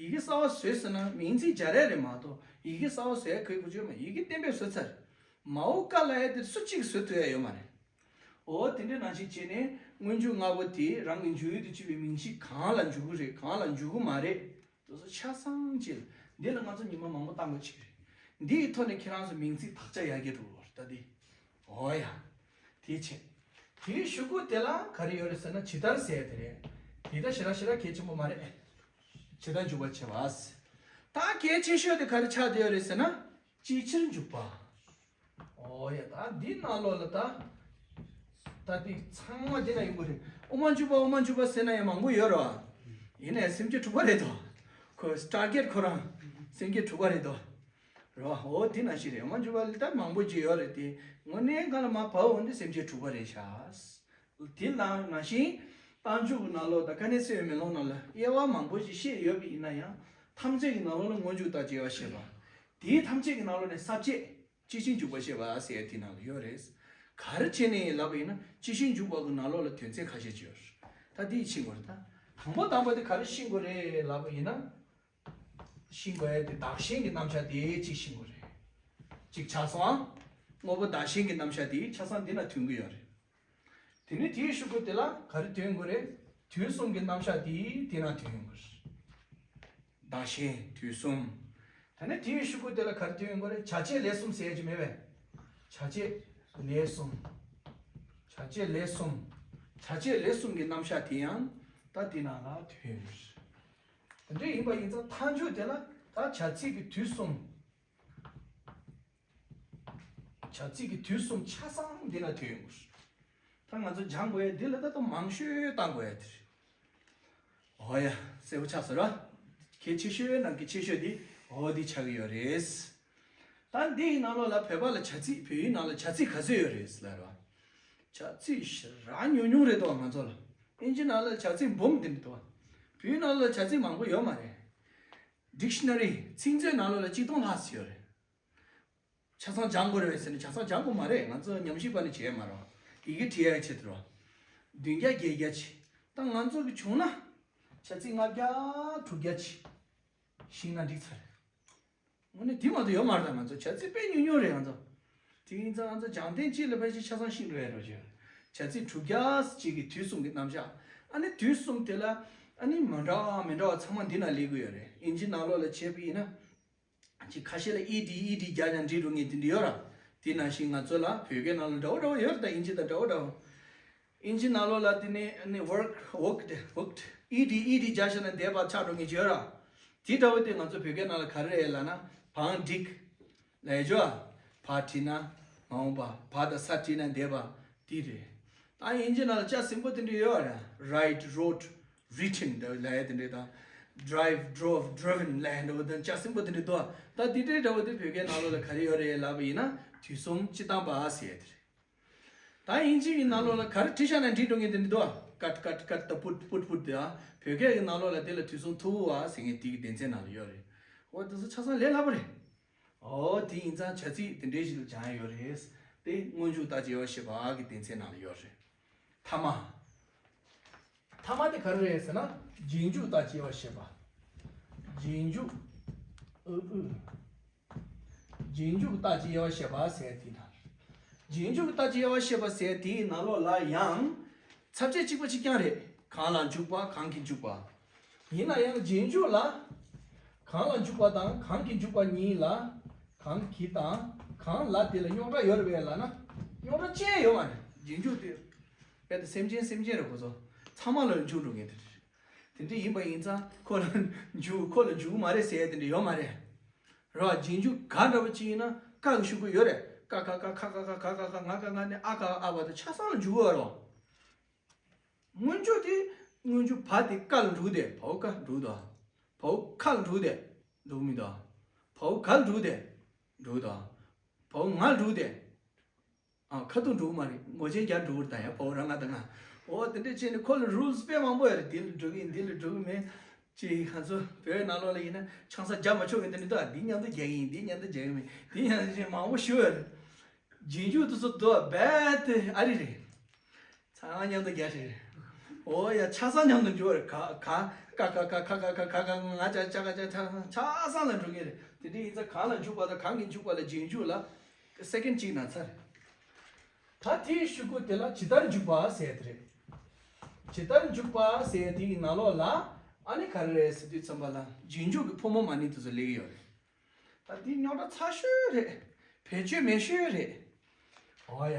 ཡི་གེ་གསར་བ་བཟོས་ཟེར་ན་མིང་ཚིག་སྦྱར་ཡ་རེད་མ་གཏོགས་ཡི་གེ་གསར་བ་བཟོ་ཡ་གི་གོ་ཆོད་མ། ཡི་གེ་གཏན་འབེབས་བཟོས་ཚར། མའོ་ཀ་ལ་ཡ་དེ་སུ་གཅིག་བཟོ་ཐུབ་ཡ་ཡོད་མ་རེད། འོ་དེ་འདྲ་ནང་བཞིན་བྱས་ནས་སྔོན་འཇུག་ལྔ་པོ་དེ་རང་གི་འཇུག་ཡུལ་དུ་གྱུར་པའི་མིང་གཞི་གང་ལ་འཇུག་གི་རེད་གང་ལ་འཇུག་གི་མ་རེད། དེ་ཚོ་ཆ་ཚང་ཅིག་འདི་ལ་ང་ཚོ་ཉི་མ་མང་པོ་བཏང་དགོས་ཅིག་རེད། འདིའི་ཐོག་ནས་ཁྱེད་རང་ཚོ་མིང་ཚིག་དག་ཆ་ཡར་རྒྱས་འགྲོ་གི་རེད་ད་འདི། འོ་ཡ། དེའི་ཕྱིར། དེའི་གཞུག་གུ་དེ་ལ་ག་རེ་ཡོད་རེད་ཟེར་ན་ཇི་ལྟར་ཟེར་དེ་རེད། དེ་ད་ཞེ་དྲག་ཞེ་དྲག་གལ་ཆེན་པོ་མ་རེད། ཇི་ལྟར་འཇུག་པར་བྱེད་པ། ད་གལ་ཆེ་ཤོས་དེ་ག་རེ་ཆགས་བསྡད་ཡོད་རེད་ཟེར་ན། ཅིའི་ཕྱིར་འཇུག་པ། ཨོ་ཡ། ད་འདི་ནང་ལོགས་ལ་ད། ད་འདི་ཚང་མ་འདི་ན་ཡོང་གི་རེད། དབུ་མ་འཇུག་པ་དབུ་མ་འཇུག་པ་ཟེར་ན་ཡང་མང་པོ་ཡོད་རེད་བ། ཡིན་ནའི་སེམས་བསྐྱེད་དྲུག་པ་རེད་དོ། ཁོ་ཊར་གེཊ་ཁོ་རང་སེམས་བསྐྱེད་དྲུག་པ་རེད་དོ། རེད་བ། འོ་དེ་ནང་བཞིན་རེད། དབུ་མ་འཇུག་པ་ལ་ད་མང་པོ་ཅིག་ཡོད་རེད་དེ། དངོས་གནས་གང་ལ་མ་བབ་འོང་དེ་སེམས་བསྐྱེད་དྲུག་པ་རེད་ཤག་དེ་ནང་ནང་བཞིན་རྟགས་འཇུག་གི་ནང་ལོགས་དང་དཀའ་གནད་གསལ་བའི་མེ་ལོང་ནང་ལ་དབྱེ་བ་མང་པོ་ཞིག་བཤད་ཡོད་པ་ཡིན་ན་ཡང་། ཐམས་ཅད་ཀྱི་ནང་ལོགས་ལ་སྔོན་འཇུག་དང་བཅས་པ་བཤད་པ། དེའི་ཐམས་ཅད་ཀྱི་ནང་ལོགས་ནས་ས་བཅད་ཅི་ཕྱིར་འཇུག་པར་བཤད་པ་ཟེར་དེ་ནང་ལ་ཡོད་རེད། ག་རེ་བྱས་ནས་ལབ་པ་ཡིན་ན་ཅི་ཕྱིར་འཇུག་པ་གི་ནང་ལོགས་ལ་དོན་ཚན་ཁ་ཤས་ཅིག་ཡོད་རེད། ད་དེ་ཤེས་དགོས་རེད་ད། དང་པོ་དང་པོ་དེ་ག་རེ་ཤེས་དགོས་རེད་ལབ་པ་ཡིན་ན། ཤེས་དགོས་ཡ་དེ་བདག་གཞན་གྱི་རྣམ་གཞག་དེ་གཅིག་ཤེས་དགོས་རེད། གཅིག་ཆགས་སོང་ཨ། དངོས་པོ་བདག་གཞན་གྱི་རྣམ་གཞག་དེ་ཆ་ཚང་འདི་ན་ཐོན་གྱི་ཡོད་རེད། དེ་ནས་དེའི་གཞུག་གུ་དེ་ལ་ག་རེ་ཐོན་དགོས་རེད། དུས་གསུམ་གྱི་རྣམ་གཞག་དེ་དེ་ན་ཐོན་དགོས་རེད། བདག་གཞན་དུས་གསུམ། དེ་ནས་དེའི་གཞུག་གུ་དེ་ལ་ག་རེ་ཐོན་དགོས་རེད། བྱ་བྱེད་ལས་གསུམ་ཟེར་ཡ་ཅིག་མེད་པས། བྱ་བྱེད་ལས་གསུམ། བྱ་བྱེད་ལས་གསུམ། བྱ་བྱེད་ལས་གསུམ་གྱི་རྣམ་གཞག་དེ་ཡང་ད་དེ་ནང་ལ་ཐོན་ཡོད་རེད། དེ་འདྲ་ཡིན་པ་ཡིན་ཙང་མཐའ་མཇུག་དེ་ལ་ད་བྱ་ཚིག་གི་དུས་གསུམ། བྱ་ཚིག་གི་དུས་གསུམ་ཆ་ཚང་འདི་ལ་ཐོན་ཡོང་གི་རེད། ད་ང་ཚོ་སྦྱང་དགོས་ཡ་འདི་ལ་ད་ལྟ་མང་ཤོས་བཏང་དགོས་ཡ་དེ་རེད། འོ་ཡ། གསལ་པོ་ཆགས་སོང་ར། གལ་ཆེ་ཤོས་ནང་གི་ཆེ་ཤོས་འདི་འོ་འདི་ཆགས་ཀྱི་ཡོད་རེད། ད་འདི་ཡི་ནང་ལོགས་ལ་བོད་པ་ལ་བྱ་ཚིག་བོད་ཡིག་ནང་ལ་བྱ་ཚིག་ག་ཚོད་ཡོད་རེད་ལབ་ར། བྱ་ཚིག་ཞེ་དྲག་ཉུང་ཉུང་རེད་དོ་ང་ཚོ་ལ། ཨིན་ཇི་ནང་ལ་བྱ་ཚིག་འབུམ་དེ་འདྲ་འདུག་བོད་ཡིག་ནང་ལ་བྱ་ཚིག་མང་པོ་ཡོད་མ་རེད། ཌིག་ཤ་ན་རི་ཚིག་མཛོད་ནང་ལོགས་ལ་ཆིག་སྟོང་ལྷག་ཙམ་ཡོད་རེད། ཆ་ཚང་སྦྱང་དགོས་རེད་ཟེར་ནས་ཆ་ཚང་སྦྱང་དགོས་མ་རེད། ང་ཚོ་ཉམས་ཞིབ་པ་ནི་བྱས་མ་རེད། ཡི་གེ་བྲིས་ཡ་ཆེད་དུ་རེད། བདུན་བརྒྱ་བརྒྱད་བརྒྱ་ཅིག་ད་ང་ཚོ་གི་བྱུང་ན། བྱ་ཚིག་ལྔ་བརྒྱ་དྲུག་བརྒྱ་ཅིག་ཤེས་ན་འགྲིག་ཚར། དངོས་གནས་དེ་མ་གཏོགས་ཡོད་མ་རེད་ད། ང་ཚོ་བྱ་ཚིག་དཔེ་ཉུང་ཉུང་རེད། ང་ཚོ་དེ་ཡིན་ཙང་ང་ཚོ་སྦྱང་ཐེངས་གཅིག་ལ་ཕལ་ཆེར་ཆ་ཚང་ཤེས་འགྲོ་ཡ་རེད། བྱ་ཚིག་དྲུག་བརྒྱ་ཅིག་གི་དུས་གསུམ་གྱི་རྣམ་གཞག་ཨ་ནི་དུས་གསུམ་དེ་ལ་ཨ་ནི་མི་འདྲ་བ་མི་འདྲ་བ་ཚང་མ་འདི་ན་སླེབས་ཀྱི་ཡོད་རེད། ཨིན་ཇི་ནང་ལོགས་ལ་བྱས་པ་ཡིན་ན། ཅིག་ཁ་ཤས་ལ་ཨི་ཌི་ཨི་ཌི་རྒྱག་ཀྱང་འགྲིག་འགྲོ་ངེས་དེ་འདྲ་ཡོད་ར། དེ་ནང་བཞིན་ང་ཚོ་ལ་བོད་སྐད་ནང་ལ་འདྲ་བོ་འདྲ་བོ་ཡོད་ར། ད་ཨིན་ཇི་དང་འདྲ་བོ་འདྲ་བོ། ཨིན་ཇི་ནང་ལོགས་ལ་དེ་ནས་ནི་ཝོརཀ་ཝོརཀ་ཌེ་ཝོརཀ་ཌེ་ཨི་ཌི་ཨི་ཌི་རྒྱག་བཞག་ན་འདས་པ་ཆགས་འགྲོ་ངེས་ཅིག་ཡོད་ར། དེ་འདྲ་བོ་དེ་ང་ཚོ་བོད་སྐད་ནང་ལ་ག་རེ་རེད་ལབ་ན་བང་སྒྲིག་ལབ་ཡ་ཅིག་ཡོད་ར། བ་བྲིས་ན་མ་འོངས་པ། བ་དང་ས་བྲིས་ན་འདས་པ་དེ་རེད། ད་ཨིན་ཇི་ནང་ལ་ལྕགས་སྲིན་པོ་དེ་འདྲ་ཡོད་ར། རའིཊ་རོཌ་རིཊན་འདྲ་བོ་ལབ་ཡ་དེ་འདྲ་དང་། ཌ་རའིབ་ཌྲོབ་ཌ་རི་ཝན་ལབ་ཡ་འདྲ་བོ་དང་ལྕགས་སྲིན་པོ་དེ་འདྲ་འདུག་ཨ། ད་དེ་འདྲའི་འདྲ་བོ་དེ་བོད་སྐད་ནང་ལོགས་ལ་ག་རེ་ཡོད་རེད་ལབ་པ་ཡིན་ན་དུས་གསུམ་སྤྱིར་བཏང་པ་ཟེར་ཡ་དེ་རེད། ད་ཨིན་ཇི་ཡི་ནང་ལོགས་ལ་ག་རེ་བྲིས་བཞག་ན་འགྲིག་འགྲོ་མཁན་དེ་འདྲ་འདུག་ཨ། ཀཊ་ཀཊ་ཀཊ་དང་པུཊ་པུཊ་པུཊ་དེ་ཨ། བོད་སྐད་ཀྱི་ནང་ལོགས་ལ་དེ་ལ་དུས་གསུམ་ཐུབ་པ་ཟེར་མཁན་དེ་གི་སྡེ་ཚན་ནང་ལ་ཡོད་རེད། འོ་དེ་ཚོ་ཆ་ཚང་ལས་སླ་པོ་རེད། འོ་དེ་ཡིན་ཙང་བྱ་ཚིག་དེ་འདྲའི་ཞིག་ལ་སྦྱང་ཡ་ཡོད་རེད། དེ་སྔོན་འཇུག་རྟགས་ཀྱི་དབྱེ་བ་བཤད་པ་གི་སྡེ་ཚན་ནང་ལ་ཡོད་རེད། ཐ་མ། ཐ་མ་དེ་ག་རེ་རེད་ཟེར་ན། རྗེས་འཇུག་རྟགས་ཀྱི་དབྱེ་བ་བཤད་པ། རྗེས་འཇུག་ཨུ་ཨུ། རྗེས་འཇུག་རྟགས་ཀྱི་དབྱེ་བ་བཤད་པ་ཟེར་དེ་ན། རྗེས་འཇུག་རྟགས་ཀྱི་དབྱེ་བ་བཤད་པ་ཟེར་དེའི་ནང་ལོགས་ལ་ཡང་། ཚབ་བྱེད་གཅིག་པ་གཅིག་རྐྱང་རེད། གང་ལ་འཇུག་པ་གང་གིས་འཇུག་པ། ཡིན་ན་ཡང་རྗེས་འཇུག་ལ། གང་ལ་འཇུག་པ་དང་གང་གིས་འཇུག་པ་གཉིས་ལ། གང་གིས་དང་གང་ལ་དེ་ལ་རྙོག་དྲ་ཡོད་རེད་པས་ལབ་ན། རྙོག་དྲ་ཅི་ཡང་ཡོད་མ་རེད། རྗེས་འཇུག་དེ། དཔེ་དེ་སེམས་ཅན་སེམས་ཅན་རེད་ཁོ་ཚོ། ཚང་མ་ལ་འཇུག་འགྲོ་མཁན་དེ་རེད། དེ་འདྲ་ཡིན་པ་ཡིན་ཙང་ཁོ་ལ་འཇུག་ཁོ་ལ་འཇུག་གི་མ་རེད་ཟེར་ཡ་དེ་འདྲ་ཡོད་མ་རེད། རེད་བ། རྗེས་འཇུག་ག་འདྲ་བ་ཅིག་ཡིན་ན་ཀ་གི་ཤོག་གུ་ཡོད་རེད། ཀ་ཁ་ག་ཁ་ག་ག་ག་ག་ག་ང་ག་ང་ནས་ཨ་ག་ཨ་བ་དང་ཆ་ཚང་ལ་འཇུག་གི་ཡོད་རེད་བ། སྔོན་འཇུག་དེ། སྔོན་འཇུག་བ་དེ་ཀ་ལ་འགྲོ་གི་དེ་བའོ་ཀ་འགྲོ་གི་འདུག་བའོ་ཁ་ལ་འགྲོ་གི་དེ་འགྲོ་གི་མི་འདུག་བའོ་ག་ལ་འགྲོ་གི་དེ་འགྲོ་གི་འདུག་བའོ་ང་ལ་འགྲོ་གི་དེ། ཨ། ཁ་ཐུག་འགྲོ་གི་མ་རེད། ངོ་ཆེན་རྒྱག་འགྲོ་གི་རེད་ད་ཡ། བའོ་རང་ང་དང་ང་། འོ་དེ་འདྲས་བྱས་ནས་ཁོ་ལ་རུལ་སི་དཔེ་མང་པོ་ཡོད་རེད། འདི་ལ་འགྲོ་གི་ཡིན། འདི་ལ་འགྲོ་གི་མེད། ཅིག་ང་ཚོ་བོད་ནང་ལོགས་ལ་ཡིན་ན་ཆང་ས་རྒྱག་མ་ཆོག་གི་འདི་འདྲ་འདུག་འདི་མཉམ་དུ་རྒྱག་གི་ཡིན། འདི་མཉམ་དུ་རྒྱག་གི་མིན། འདི་མཉམ་དུ་བྱས་མང་པོ་ཞུ་ཡོད་རེད། རྗེས་འཇུག་དེ་ཚོ་འདུག་རྦད་དེ་ཨ་རི་རེད། ཚང་མ་མཉམ་དུ་རྒྱག་ཤེས་རེད། འོ་ཡ་ཆ་ཚང་མཉམ་དུ་འཇུག་རེད། ག་ག་ཀ་ཀ་ཁ་ཁ་ག་ག་ག་ང་ཅ་ཅ་ག་ཅ་ཆ་ཚང་ལ་འགྲོ་གི་རེད། དེ་འདྲ་ཡིན་ཙང་གང་ལ་འཇུག་པ་དང་གང་གིས་འཇུག་པ་ལ་རྗེས་འཇུག་ལ་སེ་ཀེན་གཅིག་ན་ཚར། ད་དེའི་ཤོག་གུ་དེ་ལ་ཇི་ལྟར་འཇུག་པ་ཟེར་དེ་རེད། ཇི་ལྟར་འཇུག་པ་ཟེར་དེའི་ནང་ལོགས་ལ་ཨ་ནི་ག་རེ་རེད་ཟེར་དུས་ཙམ་པ་ལ་རྗེས་འཇུག་གི་ཕོ་མོ་མ་ནིང་དེ་ཚོ་སླེབས་ཀྱི་ཡོད་རེད། ད་འདི་རྙོག་དྲ་ཚ་ཤོས་རེད། བེད་སྤྱོད་མེད་ཤོས་རེད། འོ་ཡ།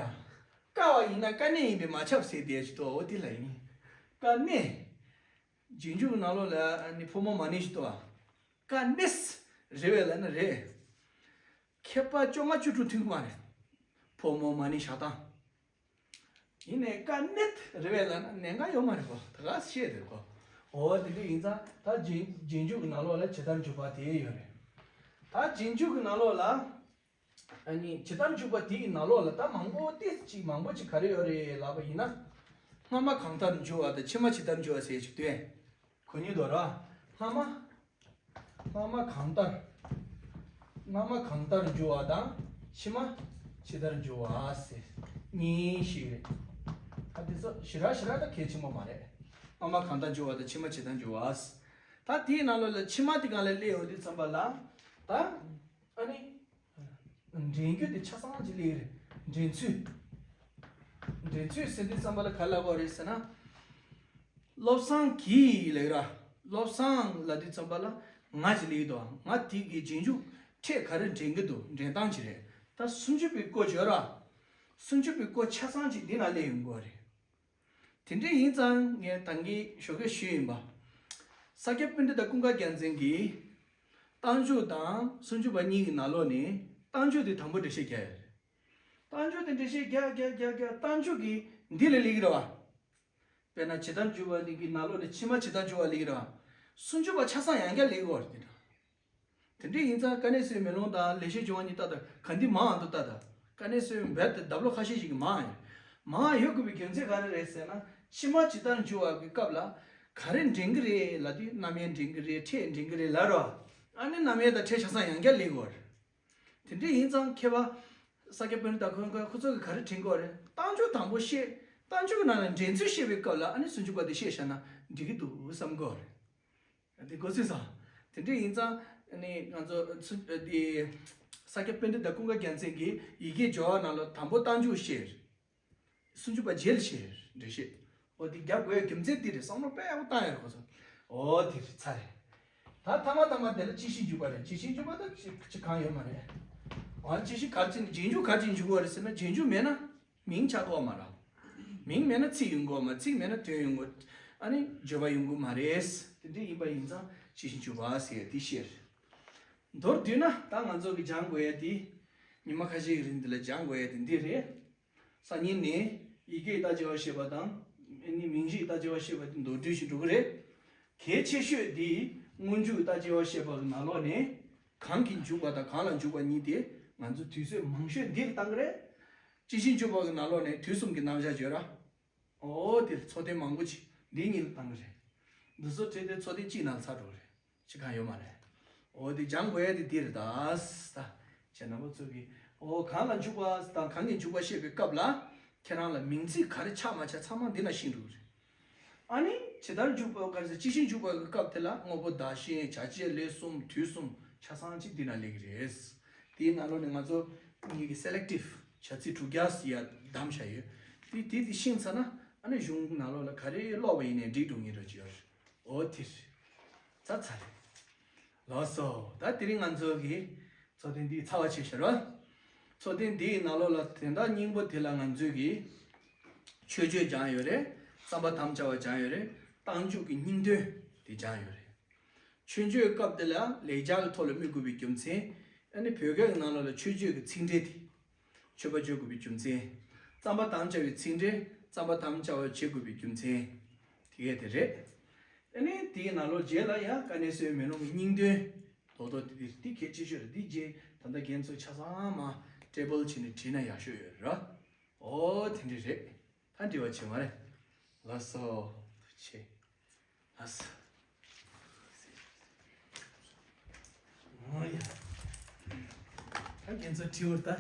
ཀ་བ་ཡིན་ན་ཀ་ནས་ཡིན་པས་མ་ཁྱབ་ཟེར་བསྡད་ཅིག་འདུག་འོ་དེ་ལ་ཡིན། ཀ་ནས། རྗེས་འཇུག་གི་ནང་ལོགས་ལ་ནི་ཕོ་མོ་མ་ནིང་ཞིག་འདུག་ཨ། ཀ་ནས་རེད་པས་ལབ་ན་རེད། མཁས་པ་བཅོ་ལྔ་བཅུ་དྲུག་མཐུན་གི་མ་རེད། ཕོ་མོ་མ་ནིང་བཞག་སྟངས། ཡིན་ནའི་ཀ་ནེད་རེད་པས་ལབ་ན་ཉེན་ཁ་ཡོད་མ་རེད་གོ། ད་ག་བཤད་དེ་གོ། འོ་དེ་འདྲ་ཡིན་ཙང་ད་རྗེས་རྗེས་འཇུག་གི་ནང་ལོགས་ལ་ཇི་ལྟར་འཇུག་པ་དེ་ཡོད་རེད། ད་རྗེས་འཇུག་གི་ནང་ལོགས་ལ་ཨ་ནི་ཇི་ལྟར་འཇུག་པ་དེ་ཡི་ནང་ལོགས་ལ་ད་མང་པོ་ཏོག་ཙམ་ཅིག་མང་པོ་ཅིག་ག་རེ་ཡོད་རེད་ལབ་པ་ཡིན་ན། སྔ་མ་གང་ལྟར་འཇུག་པ་དང་ཕྱི་མ་ཇི་ལྟར་འཇུག་པ་ཟེར་ཅིག་འདུག་གོ་མྱོང་འདུག་ར། སྔ་མ། སྔ་མ་གང་ལྟར། སྔ་མ་གང་ལྟར་འཇུག་པ་དང་ཕྱི་མ་ཇི་ལྟར་འཇུག་པ་ཟེར་གཉིས་ཤིག་རེད། ད་དེ་ཚོ་ཞེ་དྲག་ཞེ་དྲག་ད་གལ་ཆེན་པོ་མ་རེད། སྔ་མ་གང་ལྟར་འཇུག་པ་དང་ཕྱི་མ་ཇི་ལྟར་འཇུག་པ། ད་དེའི་ནང་ལོགས་ལ་ཕྱི་མ་དེ་སྒང་ལ་སླེབས་ཡོང་དུས་ཙམ་པ་ལ། ད་ཨ་ནི། འདྲེན་རྒྱུ་དེ་ཆ་ཚང་ཅིག་སླེབས་རེད། འདྲེན་ཚུལ། འདྲེན་ཚུལ་ཟེར་དུས་ཙམ་པ་ལ་ག་རེ་ལབ་དགོས་རེད་ཟེར་ན། བློ་བཟང་གིས་ལབ་ར། བློ་བཟང་ལབ་དུས་ཙམ་པ་ལ་ང་ཅིག་སླེབས་འདུག་ང་དེ་གི་རྗེས་འཇུག་ཕྲད་ག་རེ་འདྲེན་གི་འདུག་འདྲེན་སྟངས་ཅིག་རེད། ད་སུམ་ཅུ་པའི་སྐོར་བརྗོད་ར། སུམ་ཅུ་པའི་སྐོར་ཆ་ཚང་ཅིག་འདི་ན་སླེབས་ཡོང་གི་རེད། དེ་འདྲ་ཡིན་ཙང་ངས་ད་གིན་ཞོགས་ཀས་ཞུས་ཡིན་པ། ས་སྐྱ་པཎྜི་ཏ་ཀུན་དགའ་རྒྱལ་མཚན་གྱིས། རྟགས་འཇུག་དང་སུམ་ཅུ་པ་གཉིས་ཀྱི་ནང་ལོགས་ནས་རྟགས་འཇུག་དེ་དང་པོ་འགྲེལ་བཤད་རྒྱག་ཡོད་རེད། རྟགས་འཇུག་དེ་འགྲེལ་བཤད་རྒྱག་རྒྱག་རྒྱག་རྒྱག་རྟགས་འཇུག་གི་འདི་ལ་སླེབས་ཀྱི་རེད་བ། དཔེར་ན་ཇི་ལྟར་འཇུག་པ་འདི་གི་ནང་ལོགས་ནས་ཕྱི་མ་ཇི་ལྟར་འཇུག་པ་སླེབས་ཀྱི་རེད་བ། སུམ་ཅུ་པ་ཆ་ཚང་ཡང་བསྐྱར་སླེབས་ཀྱི་རེད་དེ་འདྲ། དེ་འདྲ་ཡིན་ཙང་དཀའ་གནད་གསལ་བའི་མེ་ལོང་དང་ལེགས་བཤད་ལྗོན་དབང་གཉིས་ལྟ་དང་ག་འདི་མང་དུ་ལྟ་དང་། དཀའ་གནད་གསལ་བའི་རྦད་དེ་ལྡབ་ལོག་ཁ་ཤས་ཤིག་གི་མང་ཡོད། མང་ཡོད་དགོས་པའི་རྒྱུ་མཚན་ག་རེ་རེད་ཟེར་ན། ཕྱི་མ་ཇི་ལྟར་འཇུག་པ་གི་སྐབས་ལ་ག་རེ་འདྲེན་གི་རེད་ལབ་དུས་རྣམ་དབྱེ་འདྲེན་གི་རེད། ཕྲད་འདྲེན་གི་རེད་ལབ་རོ། ཨ་ནི་རྣམ་དབྱེ་དང་ཕྲད་ཆ་ཚང་ཡང་བསྐྱར་སླེབས་དགོས་རེད། དེ་འདྲ་ཡིན་ཙང་མཁས་པ་ས་སྐྱ་པཎྜི་ཏ་ཁོ་ཁོ་ཁོ་ཚོ་གི་ག་རེ་དྲན་དགོས་རེད། རྟགས་འཇུག་དང་པོ་བཤད། རྟགས་འཇུག་གི་ནང་ལ་འགྲན་ཚུལ་བཤད་པའི་སྐབས་ལ་ཨ་ནི་སུམ་ཅུ་པ་དེ་བཤད་བཞག་ན་འགྲིག་གི་འདུག་བསམ་གི་རེད། དེ་གོ་སོང་ཙང་། དེ་འདྲ་ཡིན་ཙང་ཨ་ནི་ང་ཚོ་ཚུ་དེ་ས་སྐྱ་པཎྜི་ཏ་ཀུན་དགའ་རྒྱལ་མཚན་གྱིས་ཡི་གེ་སྦྱོར་བ་ནང་ལ་དང་པོ་རྟགས་འཇུག་བཤད། སུམ་ཅུ་པ་རྗེས་ལ་བཤད་འགྲེལ་བཤད། འོ་དེ་རྒྱབ་དགོས་རྒྱུ་མཚན་དེ་རེད། བསམ་བློ་དཔེ་ཡག་པོ་བཏང་ཡོད་རེད་ཁོ་ཚོ། འོ་དེ་རེད་ཚར་རེད། ད་ཐ་མ་ཐ་མ་དེ་ལ་སྤྱི་གཞི་འཇུག་པ་རེད། སྤྱི་གཞི་འཇུག་པ་ད་ཅི་ཅི་གང་ཡོད་མ་རེད། འོ་སྤྱི་གཞི་ག་རེ་བྱས་ནས་རྗེས་འཇུག་ག་རེ་བྱས་ནས་འཇུག་པ་རེད་ཟེར་ན་རྗེས་འཇུག་མེད་ན། མིང་ཆགས་ཀྱི་ཡོད་མ་རེད། མིང་མེད་ན་ཚིག་ཡོང་གི་ཡོད་མ་རེད། ཚིག་མེད་ན་དོན་ཡོང་གི་ཡོད། ཨ་ནི་བརྗོད་པ་ཡོང་གི་མ་རེད། དེ་འདྲ་ཡིན་པ་ཡིན་ཙང་སྤྱི་གཞི་འཇུག་པ་ཟེར་ཡ་དེ་བཤད། མདོར་བསྡུས་ན་ད་ང་ཚོ་གི་སྦྱང་དགོས་ཡ་དེ། ཉི་མ་ཁ་ཤས་ཀྱི་རིང་འདི་ལ་སྦྱང་དགོས་ཡ་དེ་འདི་རེད། སང་ཉིན་ནས་ཡི་གེ་ཡི་རྟགས་བྱེ་བ་བཤད་པ་དང་། ཨ་ནི་མིང་གཞི་ཡི་རྟགས་བྱེ་བ་བཤད་པ་དེ་མདོར་བསྡུས་ཤིག་འགྲོ་གི་རེད། གལ་ཆེ་ཤོས་དེ་སྔོན་འཇུག་ཡི་རྟགས་བྱེ་བ་བཤད་པ་གི་ནང་ལོགས་ནས། གང་གིས་འཇུག་པ་དང་གང་ལ་འཇུག་པ་གཉིས་དེ་ང་ཚོ་དུས་ཚོད་མང་ཤོས་འདི་ལ་བཏང་གི་རེད། སྤྱི་གཞི་འཇུག་པ་གི་ནང་ལོགས་ནས་དུས་གསུམ་གྱི་རྣམ་གཞག་བརྗོད་ར། འོ་དེ་ཚོགས་ཐེངས་མང་པོ་ཅིག་འདི་གཉིས་ལ་བཏང་གི་རེད། འདི་ཚོ་བྲིས་ཏེ་ཚོགས་ཐེངས་གཅིག་ནང་ཚར་འགྲོ་གི་རེད། ཅི་གང་ཡོད་མ་རེད། འོ་དེ་སྦྱང་དགོས་ཡ་དེ་འདི་རེད་ད། ད་ཁྱེད་རྣམ་པ་ཚོ་གིས་འོ་གང་ལ་འཇུག་པ་དང་གང་གིས་འཇུག་པ་བཤད་པའི་སྐབས་ལ། ཁྱེད་རང་ལ་མིང་ཚིག་ག་རེ་ཆགས་མ་ཆགས་ཚང་མ་འདི་ན་ཤེས་འགྲོ་གི་རེད། ཨ་ནི་ཇི་ལྟར་འཇུག་པ་ག་རེ་ཟེར་སྤྱི་གཞི་འཇུག་པ་གི་སྐབས་དེ་ལ་དངོས་པོ་བདག་གཞན་བྱ་བྱེད་ལས་གསུམ་དུས་གསུམ་ཆ་ཚང་གཅིག་འདི་ན་སླེབས་ཀྱི་རེད། དེའི་ནང་ལོགས་ནས་ང་ཚོ་ངེད་ཀྱི་སེ་ལེག་ཊིབ་བྱ་ཚིག་དྲུག་བརྒྱ་ཟེར་ཡ་བདམས་བཞག་ཡོད། དེ་དེ་དེ་ཤེས་ཚར་ན་ཨ་ནི་གཞུང་ནང་ལོགས་ལ་ག་རེ་ཀློག་པ་ཡིན་ནའི་འགྲིག་འགྲོ་ངེས་འགྲོ་ཅིག་ཡོད་རེད། འོ་དེ་རེད། ཚར་ཚར་རེད། ལགས་སོ། ད་དེ་རིང་ང་ཚོ་གི་ཚོགས་ཐེངས་འདི་ཚར་བ་བྱས་ཤག་ར། ཚོགས་ཐེངས་འདིའི་ནང་ལོགས་ལ་དོན་དག་སྙིང་པོ་དེ་ལ་ང་ཚོས་ཀྱི་མཆོད་བརྗོད་སྦྱངས་ཡོད་རེད། བརྩམ་པར་དམ་བཅའ་བ་སྦྱངས་ཡོད་རེད། རྟགས་འཇུག་གི་སྙིང་དོན་དེ་སྦྱངས་ཡོད་རེད། མཆོད་བརྗོད་སྐབས་དེ་ལ་ལེགས་སྦྱར་གྱི་ཐོག་ལ་དམིགས་དགོས་པའི་རྒྱུ་མཚན། ཨ་ནི་བོད་སྐད་ཀྱི་ནང་ལོགས་ལ་མཆོད་བརྗོད་ཀྱི་ཚིག་འགྲེལ་དེ། མཆོད་པ་བརྗོད་དགོས་པའི་རྒྱུ་མཚན། བརྩམ་པར་དམ་བཅའ་བའི་ཚིག་འགྲེལ། བརྩམ་པར་དམ་བཅའ་བ་བྱེད་དགོས་པའི་རྒྱུ་མཚན། དེ་གས་དེ་རེད། ཨ་ནི་དེའི་ནང་ལོགས་རྗེས་ལ་ཡང་དཀའ་གནད་གསལ་བའི་མེ་ལོང་གི་སྙིང་དོན། རྡོག་རྡོག་དེ་དེ་དེ་གལ་ཆེ་ཤོས་རེད། དེ་རྗེས་ད་ལྟ་རྒན་ཚོས་ཆ་ཚང་མ་ཊེ་བལ་བྱས་ནས་བྲིས་ན་ཡག་ཤོས་ཡོད་རེད། འོ་དེ་འདྲ་རེད། ད་འབྲེལ་བ་བྱེད་མ་རེད། ལགས་སོ། ཐུགས་རྗེ་ཆེ། ལགས་སོ། འོ་ཡ། ད་རྒན་ཚོ་བྲིས་འོ་ད།